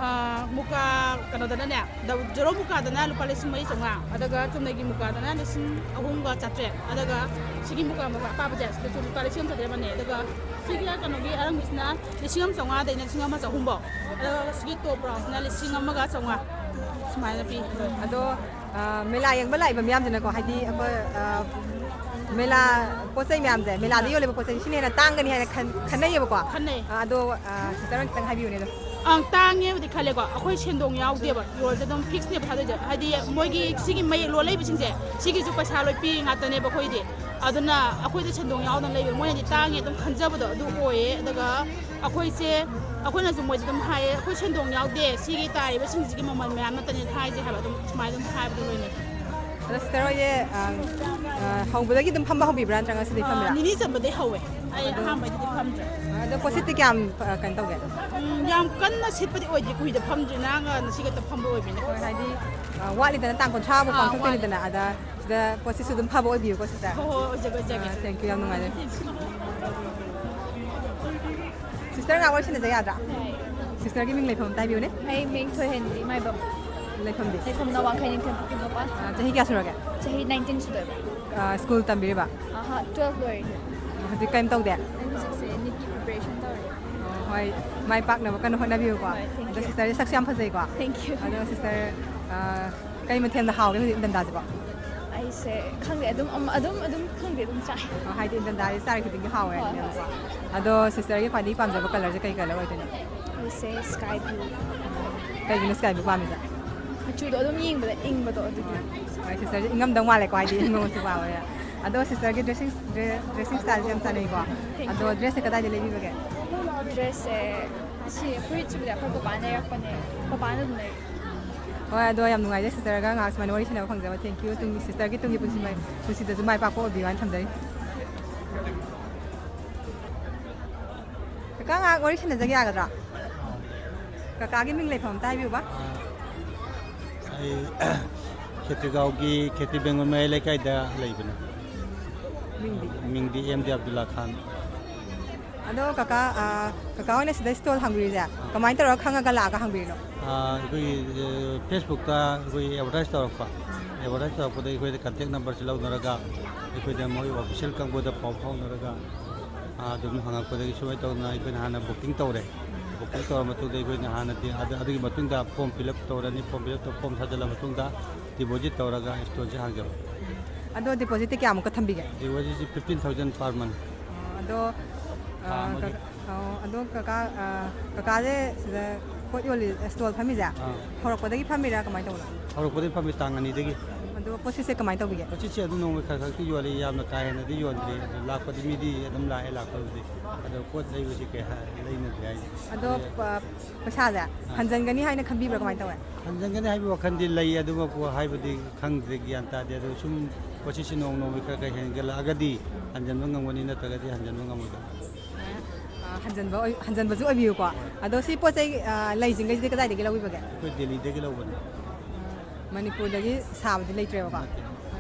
ꯑꯥ, ꯃꯨꯀꯥ ꯀꯩꯅꯣꯗꯅꯅꯦ, ꯗ-, ꯖꯦꯔꯣ ꯃꯨꯀꯥꯗꯅ ꯂꯨꯄꯥ ꯂꯤꯁꯤꯡ ꯃꯔꯤ ꯆꯥꯝꯃꯉꯥ, ꯑꯗꯨꯒ ꯆꯨꯝꯅꯒꯤ ꯃꯨꯀꯥꯗꯅ ꯂꯤꯁꯤꯡ ꯑꯍꯨꯝꯒ ꯆꯥꯇ꯭ꯔꯦꯠ, ꯑꯗꯨꯒ ꯁꯤꯒꯤ ꯃꯨꯀꯥ ꯃꯄꯥ ꯑꯄꯥꯕꯁꯦ ꯁꯤꯗꯁꯨ ꯂꯨꯄꯥ ꯂꯤꯁꯤꯡ ꯑꯃ ꯆꯥꯇ꯭ꯔꯦꯠ ꯑꯃꯅꯦ꯫ ꯑꯗꯨꯒ ꯁꯤꯒꯤ ꯀꯩꯅꯣꯒꯤ ꯑꯔꯪꯕꯁꯤꯅ ꯂꯤꯁꯤꯡ ꯑꯃ ꯆꯥꯝꯃꯉꯥꯗꯩꯅ ꯂꯤꯁꯤꯡ ꯑꯃ ꯆꯍꯨꯝꯐꯧ, ꯑꯗꯨꯒ ꯁꯤꯒꯤ ꯇꯣꯞ ꯕ꯭ꯔꯥꯎꯟꯁꯤꯅ ꯂꯤꯁꯤꯡ ꯑꯃꯒ ꯆꯥꯝꯃꯉꯥ ꯁꯨꯃꯥꯏꯅ ꯄꯤ꯫ ꯑꯗꯣ, ꯑ, ꯃꯦꯂꯥ ꯌꯦꯡꯕ ꯂꯥꯛꯏꯕ ꯃꯌꯥꯝꯁꯤꯅꯀꯣ, ꯍꯥꯏꯗꯤ ꯑꯩꯈꯣꯏ, ꯑ, ꯃꯦꯂꯥ ꯄꯣꯠ ꯆꯩ ꯃꯌꯥꯝꯁꯦ, ꯃꯦꯂꯥꯗ ꯌꯣꯜꯂꯤꯕ ꯄꯣꯠ ꯆꯩꯁꯦ ꯁꯤꯅ ꯍꯦꯟꯅ ꯇꯥꯡꯒꯅꯤ ꯍꯥꯏꯅ ꯈꯟ-, ꯈꯟꯅꯩꯌꯦꯕꯀꯣ꯫ ꯈꯟꯅꯩ꯫ ꯑ, ꯑꯗꯣ, ꯑ, ꯁꯤꯁꯇꯔ ꯍꯣꯏꯅ ꯈꯤꯇꯪ ꯍꯥꯏꯕꯤꯌꯨꯅꯦ ꯑꯗꯣ꯫ ꯑꯪ, ꯇꯥꯡꯉꯦꯕꯨꯗꯤ ꯈꯜꯂꯦꯀꯣ, ꯑꯩꯈꯣꯏ ꯁꯦꯟꯗꯣꯡ ꯌꯥꯎꯗꯦꯕ, ꯌꯣꯜꯂꯁꯦ ꯑꯗꯨꯝ ꯐꯤꯛꯁꯅꯦꯕ ꯊꯥꯗꯣꯏꯁꯦ꯫ ꯍꯥꯏꯗꯤ ꯃꯣꯏꯒꯤ ꯁꯤꯒꯤ ꯃꯌꯦꯛ ꯂꯣꯜꯂꯛꯏꯕꯁꯤꯡꯁꯦ, ꯁꯤꯒꯤꯁꯨ ꯄꯩꯁꯥ ꯂꯣꯏ ꯄꯤꯔꯤ ꯉꯥꯛꯇꯅꯦꯕ ꯑꯩꯈꯣꯏꯗꯤ꯫ ꯑꯗꯨꯅ ꯑꯩꯈꯣꯏꯗ ꯁꯦꯟꯗꯣꯡ ꯌꯥꯎꯗꯅ ꯂꯩꯕ, ꯃꯣꯏꯅꯗꯤ ꯇꯥꯡꯉꯦ ꯑꯗꯨꯝ ꯈꯟꯖꯕꯗꯣ ꯑꯗꯨ ꯑꯣꯏꯌꯦ꯫ ꯑꯗꯨꯒ ꯑꯩꯈꯣꯏꯁꯦ, ꯑꯩꯈꯣꯏꯅꯁꯨ ꯃꯣꯏꯁꯦ ꯑꯗꯨꯝ ꯍꯥꯏꯌꯦ, "ꯑꯩꯈꯣꯏ ꯁꯦꯟꯗꯣꯡ ꯌꯥꯎꯗꯦ, ꯁꯤꯒꯤ ꯇꯥꯔꯤꯕꯁꯤꯡꯁꯤꯒꯤ ꯃꯃꯜ ꯃꯌꯥꯝ ꯅꯠꯇꯅꯦ ꯊꯥꯏꯁꯦ" ꯍꯥꯏꯕ, ꯑꯗꯨꯝ ꯁꯨꯃꯥꯏꯅ ꯑꯗꯨꯝ ꯍꯥꯏꯕꯗꯣ ꯂꯣꯏꯅ꯫ ꯑꯗꯣ ꯁꯤꯁꯇꯔ ꯍꯣꯏꯁꯦ, ꯑ, ꯑ, ꯍꯧꯕꯗꯒꯤ ꯑꯗꯨꯝ ꯐꯝꯕ ꯍꯧꯕꯤꯕ꯭ꯔꯥ, ꯅꯠꯇ꯭ꯔꯒ ꯉꯁꯤꯗꯒꯤ ꯑꯥ, ꯐꯝꯃꯤꯔꯥ? ꯅꯤꯅꯤ ꯆꯟꯕꯗꯩ ꯍꯧꯋꯦ꯫ ꯑꯩ ꯑꯍꯥꯟꯕꯩꯗꯨꯗꯤ ꯐꯝꯗ꯭ꯔꯦ꯫ ꯑꯗꯣ ꯄꯣꯠꯁꯤꯠꯇꯤ ꯀꯌꯥꯝ, ꯑ, ꯀꯩꯅꯣ ꯇꯧꯒꯦ? ꯎꯝ, ꯌꯥꯝ ꯀꯟꯅ ꯁꯤꯠꯄꯗꯤ ꯑꯣꯏꯗꯦ, ꯀꯨꯏꯗ ꯐꯝꯗ꯭ꯔꯤ, ꯅꯍꯥꯟꯒ ꯉꯁꯤꯒ ꯈꯛꯇ ꯐꯝꯕ ꯑꯣꯏꯕꯅꯦ꯫ ꯍꯣꯏ, ꯍꯥꯏꯗꯤ, ꯑ, ꯋꯥꯠꯂꯤꯗꯅ, ꯇꯥꯡ ꯀꯨꯟꯊ꯭ꯔꯥ ꯐꯥꯎ ꯑꯥ, ꯄꯥꯡꯊꯣꯛꯇꯣꯏꯅꯤꯗꯅ, ꯑꯗ ꯁꯤꯗ ꯄꯣꯠꯁꯤꯠꯁꯨ ꯑꯗꯨꯝ ꯐꯕ ꯑꯣꯏꯕꯤꯌꯨꯀꯣ ꯁꯤꯁꯇꯔ꯫ ꯍꯣꯏ, ꯍꯣꯏ, ꯑꯣꯏꯖꯒꯦ, ꯑꯣꯏꯖꯒꯦ꯫ ꯑ, thank you, ꯌꯥꯝ ꯅꯨꯡꯉꯥꯏꯖꯔꯦ꯫ ꯁꯤꯁꯇꯔ ꯉꯥꯛ ꯋꯥꯔꯤ ꯁꯥꯟꯅꯖ ꯌꯥꯗ꯭ꯔꯥ? ꯁꯤꯁꯇꯔꯒꯤ ꯃꯤꯡ ꯂꯩꯐꯝ ꯑꯝꯇ ꯍꯥꯏꯕꯤꯌꯨꯅꯦ꯫ ꯑꯩ ꯃꯤꯡ ꯊꯣꯏꯍꯦꯟꯕꯤ ꯃꯥꯏꯕꯝ꯫ ꯂꯩꯐꯝꯗꯤ? ꯂꯩꯐꯝꯅ ꯋꯥꯡꯈꯩ ꯅꯤꯡꯊꯦꯝ ꯄꯣꯛꯄꯤ ꯃꯄꯥ꯫ ꯑ, ꯆꯍꯤ ꯀꯌꯥ ꯁꯨꯔꯒꯦ? ꯆꯍꯤ nineteen ꯁꯨꯗꯣꯏꯕ꯫ ꯑ, ꯁ꯭ꯀꯨꯜ ꯇꯝꯕꯤꯔꯤꯕ? ꯑꯍꯥ, twelve ꯂꯣꯏꯔꯦ꯫ ꯍꯧꯖꯤꯛ ꯀꯔꯤꯝ ꯇꯧꯗꯦ? ꯑꯩ ꯍꯧꯖꯤꯛꯁꯦ ꯅꯤꯠꯀꯤ preparation ꯇꯧꯔꯤ꯫ ꯑꯣ, ꯍꯣꯏ, ꯃꯥꯏ ꯄꯥꯛꯅꯕ ꯀꯟꯅ ꯍꯣꯠꯅꯕꯤꯌꯨꯀꯣ꯫ ꯍꯣꯏ, thank ꯑꯗꯣ you꯫ ꯁꯤꯁꯇꯔꯁꯦ ꯁꯛꯁꯨ ꯌꯥꯝ ꯐꯖꯩꯀꯣ꯫ Thank you꯫ ꯑꯗꯣ ꯁꯤꯁꯇꯔ, ꯑ, ꯀꯩ ꯃꯊꯦꯜꯅ ꯍꯥꯎꯒꯦ ꯍꯧꯖꯤꯛ ꯏꯪꯊꯝꯊꯥꯁꯤꯕꯣ? ꯑꯩꯁꯦ ꯈꯪꯗꯦ, ꯑꯗꯨꯝ ꯑꯝ-, ꯑꯗꯨꯝ ꯑꯗꯨꯝ ꯈꯪꯗꯦ, ꯑꯗꯨꯝ ꯆꯥꯏ꯫ ꯑ, ꯍꯥꯏꯗꯤ ꯏꯪꯊꯝꯊꯥꯗꯤ ꯆꯥꯔꯤ ꯈꯨꯗꯤꯡꯒꯤ ꯍꯥꯎꯋꯦ ꯍꯣꯏ, ꯍꯥꯏꯕꯅꯦꯕꯀꯣ꯫ ꯍꯣꯏ꯫ ꯑꯗꯣ ꯁꯤꯁꯇꯔꯒꯤ ꯈ꯭ꯋꯥꯏꯗꯒꯤ ꯄꯥꯝꯖꯕ colourꯁꯦ ꯀꯩ colour ꯑꯣꯏꯗꯣꯏꯅꯣ? ꯑꯩꯁꯦ sky blue꯫ ꯀꯩꯒꯤꯅꯣ sky blue ꯄꯥꯝꯃꯤꯁꯦ? ꯃꯆꯨꯗꯣ ꯑꯗꯨꯝ ꯌꯦꯡꯕꯗ ꯏꯪꯕꯗꯣ ꯑꯗꯨꯒꯤ꯫ ꯍꯣꯏ, ꯁꯤꯁꯇꯔꯁꯦ ꯏꯪꯉꯝꯗꯧ ꯃꯥꯜꯂꯦꯀꯣ, ꯍꯥꯏꯗꯤ ꯏꯪꯕ ꯃꯆꯨ ꯄꯥꯝꯃꯦ꯫ ꯑꯗꯣ ꯁꯤꯁꯇꯔꯒꯤ dressing, dressing styleꯁꯦ ꯌꯥꯝ ꯆꯥꯅꯩꯀꯣ꯫ ꯑꯗꯣ dressꯁꯦ ꯀꯗꯥꯏꯗ ꯂꯩꯕꯤꯕꯒꯦ? Dressꯁꯦ ꯑꯁꯤ ꯐꯨꯔꯤꯠꯁꯤꯕꯨꯗꯤ ꯑꯩꯈꯣꯏ ꯕꯕꯥꯅ ꯂꯩꯔꯛꯄꯅꯦ꯫ ꯕꯕꯥꯅ ꯑꯗꯨꯝ ꯂꯩꯔꯛꯑꯦ꯫ ꯍꯣꯏ, ꯑꯗꯣ ꯌꯥꯝ ꯅꯨꯡꯉꯥꯏꯖꯩ ꯁꯤꯁꯇꯔꯒ ꯉꯥꯏꯍꯥꯛ ꯁꯨꯃꯥꯏꯅ ꯋꯥꯔꯤ ꯁꯥꯟꯅꯕ ꯐꯪꯖꯕ꯫ Thank you꯫ ꯇꯨꯡꯒꯤ ꯁꯤꯁꯇꯔꯒꯤ ꯇꯨꯡꯒꯤ ꯄꯨꯟꯁꯤ ꯃ-, ꯄꯨꯟꯁꯤꯗꯁꯨ ꯃꯥꯏ ꯄꯥꯛꯄ ꯑꯣꯏꯕꯤꯌꯨ ꯍꯥꯏꯅ ꯊꯝꯖꯔꯤ꯫ ꯀꯀꯥ, ꯉꯥꯏꯍꯥꯛ ꯋꯥꯔꯤ ꯁꯥꯟꯅꯖꯒꯦ, ꯌꯥꯒꯗ꯭ꯔꯥ? ꯀꯀꯥꯒꯤ ꯃꯤꯡ ꯂꯩꯐꯝ ꯑꯝꯇ ꯍꯥꯏꯕꯤꯌꯨꯕ꯫ ꯑꯩ ꯈꯦꯇ꯭ꯔꯤꯒꯥꯎꯒꯤ ꯈꯦꯇ꯭ꯔꯤ ꯕꯦꯡꯒꯣꯜ ꯃꯌꯥꯏ ꯂꯩꯀꯥꯏꯗ ꯂꯩꯕꯅꯦ꯫ ꯃꯤꯡꯗꯤ? ꯃꯤꯡꯗꯤ ꯑꯦꯝ ꯗꯤ ꯑꯕꯗꯨꯜꯂꯥ ꯈꯥꯟ꯫ ꯑꯗꯣ ꯀꯀꯥ, ꯑ, ꯀꯀꯥ ꯍꯣꯏꯅ ꯁꯤꯗ ꯁ꯭ꯇꯣꯜ ꯍꯥꯡꯕꯤꯔꯤꯁꯦ ꯀꯃꯥꯏꯅ ꯇꯧꯔꯒ ꯈꯪꯉꯒ ꯂꯥꯛꯑꯒ ꯍꯥꯡꯕꯤꯔꯤꯅꯣ? ꯑ, ꯑꯩꯈꯣꯏꯒꯤ, ꯑ, ꯐꯦꯁꯕꯨꯛꯇ ꯑꯩꯈꯣꯏ ꯑꯦꯗꯚꯔꯇꯥꯏꯁ ꯇꯧꯔꯛꯄ꯫ ꯑꯦꯗꯚꯔꯇꯥꯏꯁ ꯇꯧꯔꯛꯄꯗ ꯑꯩꯈꯣꯏꯗ ꯀꯟꯇꯦꯛ ꯅꯝꯕꯔꯁꯤ ꯂꯧꯅꯔꯒ, ꯑꯩꯈꯣꯏꯗ ꯃꯣꯏ ꯑꯣꯐꯤꯁꯤꯌꯦꯜ ꯀꯥꯡꯕꯨꯗ ꯄꯥꯎ ꯐꯥꯎꯅꯔꯒ, ꯑ, ꯑꯗꯨꯝ ꯍꯪꯉꯛꯄꯗꯒꯤ ꯁꯨꯃꯥꯏꯅ ꯇꯧꯗꯅ ꯑꯩꯈꯣꯏꯅ ꯍꯥꯟꯅ ꯕꯨꯀꯤꯡ ꯇꯧꯔꯦ꯫ ꯕꯨꯀꯤꯡ ꯇꯧꯔ ꯃꯇꯨꯡꯗ ꯑꯩꯈꯣꯏꯅ ꯍꯥꯟꯅꯗꯤ ꯑꯗꯨ-, ꯑꯗꯨꯒꯤ ꯃꯇꯨꯡꯗ ꯐꯣꯔꯝ ꯐꯤꯜ ꯑꯞ ꯇꯧꯔꯅꯤ꯫ ꯐꯣꯔꯝ ꯐꯤꯜ ꯑꯞ ꯇꯧ-, ꯐꯣꯔꯝ ꯊꯥꯖꯤꯜꯂ ꯃꯇꯨꯡꯗ ꯗꯤꯄꯣꯖꯤꯠ ꯇꯧꯔꯒ ꯁ꯭ꯇꯣꯜꯁꯦ ꯍꯥꯡꯖꯕ꯫ ꯑꯗꯣ ꯗꯤꯄꯣꯖꯤꯠꯇꯤ ꯀꯌꯥꯃꯨꯛꯀ ꯊꯝꯕꯤꯒꯦ? ꯗꯤꯄꯣꯖꯤꯠꯁꯤ ꯐꯤꯐꯇꯤꯟ ꯊꯥꯎꯖꯟ ꯄꯔ ꯃꯟ꯫ ꯑꯗꯣ, ꯑ, ꯊꯥ ꯑꯃꯒꯤ꯫ ꯀꯀꯥ-, ꯑꯣ, ꯑꯗꯣ ꯀꯀꯥ, ꯑ, ꯀꯀꯥꯁꯦ ꯁꯤꯗ ꯄꯣꯠ ꯌꯣꯜꯂꯤ, ꯁ꯭ꯇꯣꯜ ꯐꯝꯃꯤꯁꯦ ꯑꯥ꯫ ꯍꯧꯔꯛꯄꯗꯒꯤ ꯐꯝꯃꯤꯔꯥ, ꯀꯃꯥꯏꯅ ꯇꯧꯕꯅꯣ? ꯍꯧꯔꯛꯄꯗꯒꯤ ꯐꯝꯃꯤ, ꯇꯥꯡ ꯑꯅꯤꯗꯒꯤ꯫ ꯑꯗꯣ ꯄꯣꯠꯁꯤꯠꯁꯦ ꯀꯃꯥꯏꯅ ꯇꯧꯕꯤꯒꯦ? ꯄꯣꯠꯁꯤꯠꯁꯦ ꯑꯗꯨꯝ ꯅꯣꯡꯃ ꯈꯔ ꯈꯔꯗꯤ ꯌꯣꯜꯂꯤ, ꯌꯥꯝꯅ ꯀꯥ ꯍꯦꯟꯅꯗꯤ ꯌꯣꯟꯗ꯭ꯔꯤ꯫ ꯑꯗꯨ ꯂꯥꯛꯄꯗꯤ ꯃꯤꯗꯤ ꯑꯗꯨꯝ ꯂꯥꯛꯑꯦ, ꯂꯥꯛꯄꯕꯨꯗꯤ꯫ ꯑꯗꯣ ꯄꯣꯠ ꯂꯩꯕꯁꯤ ꯀꯌꯥ ꯂꯩꯅꯗ꯭ꯔꯦ ꯍꯥꯏꯁꯦ꯫ ꯑꯗꯣ, ꯑ, ꯄꯩꯁꯥꯁꯦ ꯍꯟꯖꯟꯒꯅꯤ ꯍꯥꯏꯅ ꯈꯟꯕꯤꯕ꯭ꯔꯥ, ꯀꯃꯥꯏꯅ ꯇꯧꯋꯦ? ꯍꯟꯖꯟꯒꯅꯤ ꯍꯥꯏꯕꯒꯤ ꯋꯥꯈꯜꯗꯤ ꯂꯩ, ꯑꯗꯨꯃꯛꯄꯨ ꯍꯥꯏꯕꯗꯤ ꯈꯪꯗ꯭ꯔꯦ, ꯒ꯭ꯌꯥꯟ ꯇꯥꯗꯦ꯫ ꯑꯗꯨ ꯁꯨꯝ ꯄꯣꯠꯁꯤꯠꯁꯤ ꯅꯣꯡ ꯅꯣꯡꯃꯒꯤ ꯈꯔ ꯈꯔ ꯍꯦꯟꯒꯠꯂꯛꯑꯒꯗꯤ ꯍꯟꯖꯟꯕ ꯉꯝꯒꯅꯤ, ꯅꯠꯇ꯭ꯔꯒꯗꯤ ꯍꯟꯖꯟꯕ ꯉꯝꯃꯣꯏꯗꯕ꯫ ꯑ, ꯍꯟꯖꯟꯕ ꯑꯣꯏ-, ꯍꯟꯖꯟꯕꯁꯨ ꯑꯣꯏꯕꯤꯌꯨꯀꯣ꯫ ꯑꯗꯣ ꯁꯤ ꯄꯣꯠ ꯆꯩ, ꯑ, ꯂꯩꯁꯤꯡꯈꯩꯁꯤꯗꯤ ꯀꯗꯥꯏꯗꯒꯤ ꯂꯧꯕꯤꯕꯒꯦ? ꯑꯩꯈꯣꯏ ꯗꯦꯜꯂꯤꯗꯒꯤ ꯂꯧꯕꯅꯤ꯫ ꯃꯅꯤꯄꯨꯔꯗꯒꯤ ꯁꯥꯕꯗꯤ ꯂꯩꯇ꯭ꯔꯦꯕꯀꯣ꯫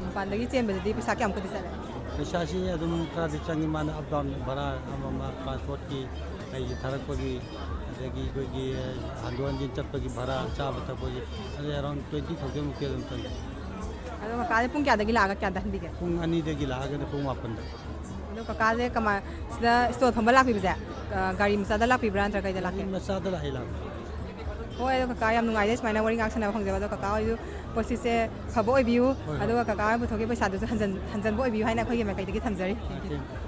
ꯃꯄꯥꯟꯗꯒꯤ ꯆꯦꯟꯕꯁꯤꯗꯤ ꯄꯩꯁꯥ ꯀꯌꯥꯃꯨꯛꯀꯗꯤ ꯆꯠꯂꯦ? ꯄꯩꯁꯥꯁꯤ ꯑꯗꯨꯝ ꯈꯔꯗꯤ ꯆꯪꯉꯤ, ꯃꯥꯅ ꯑꯞ ꯗꯥꯎꯟ ꯚꯔꯥ ꯑꯃ ꯑꯃ, ꯇ꯭ꯔꯥꯟꯁꯄꯣꯔꯠꯀꯤ, ꯑꯩꯒꯤ ꯊꯥꯔꯛꯄꯒꯤ, ꯑꯗꯒꯤ ꯑꯩꯈꯣꯏꯒꯤ ꯍꯟꯗꯣꯛ ꯍꯟꯖꯤꯟ ꯆꯠꯄꯒꯤ ꯚꯔꯥ, ꯆꯥꯕ ꯊꯛꯄꯒꯤ, ꯑꯗꯩ ꯑꯔꯥꯎꯟ ꯇ꯭ꯋꯦꯟꯇꯤ ꯊꯥꯎꯖꯟꯃꯨꯛꯇꯤ ꯑꯗꯨꯝ ꯆꯪꯉꯤ꯫ ꯑꯗꯣ ꯀꯀꯥꯁꯦ ꯄꯨꯡ ꯀꯌꯥꯗꯒꯤ ꯂꯥꯛꯑꯒ ꯀꯌꯥꯗ ꯍꯟꯕꯤꯒꯦ? ꯄꯨꯡ ꯑꯅꯤꯗꯒꯤ ꯂꯥꯛꯑꯒꯅ ꯄꯨꯡ ꯃꯥꯄꯟꯗ꯫ ꯑꯗꯣ ꯀꯀꯥꯁꯦ ꯀꯃꯥꯏ-, ꯁꯤꯗ ꯁ꯭ꯇꯣꯜ ꯐꯝꯕ ꯂꯥꯛꯄꯤꯕꯁꯦ, ꯑ, ꯒꯥꯔꯤ ꯃꯆꯥꯗ ꯂꯥꯛꯄꯤꯕ꯭ꯔꯥ, ꯅꯠꯇ꯭ꯔꯒ ꯀꯩꯗ ꯂꯥꯛꯀꯦ? ꯒꯥꯔꯤ ꯃꯆꯥꯗ ꯂꯥꯛꯑꯦ, ꯂꯥꯛꯄ꯫ ꯍꯣꯏ, ꯑꯗꯣ ꯀꯀꯥ, ꯌꯥꯝ ꯅꯨꯡꯉꯥꯏꯖꯩ ꯁꯨꯃꯥꯏꯅ ꯋꯥꯔꯤ ꯉꯥꯛ ꯁꯥꯟꯅꯕ ꯐꯪꯖꯕ꯫ ꯑꯗꯣ ꯀꯀꯥ ꯍꯣꯏꯁꯨ ꯄꯣꯠꯁꯤꯠꯁꯦ ꯐꯕ ꯑꯣꯏꯕꯤꯌꯨ, ꯍꯣꯏ, ꯍꯣꯏ꯫ ꯑꯗꯨꯒ ꯀꯀꯥ ꯍꯣꯏ ꯄꯨꯊꯣꯛꯈꯤꯕ ꯄꯩꯁꯥꯗꯨꯁꯨ ꯍꯟꯖꯟ-, ꯍꯟꯖꯟꯕ ꯑꯣꯏꯕꯤꯌꯨ ꯍꯥꯏꯅ ꯑꯩꯈꯣꯏꯒꯤ ꯃꯥꯏꯀꯩꯗꯒꯤ ꯊꯝꯖꯔꯤ꯫ Thank you꯫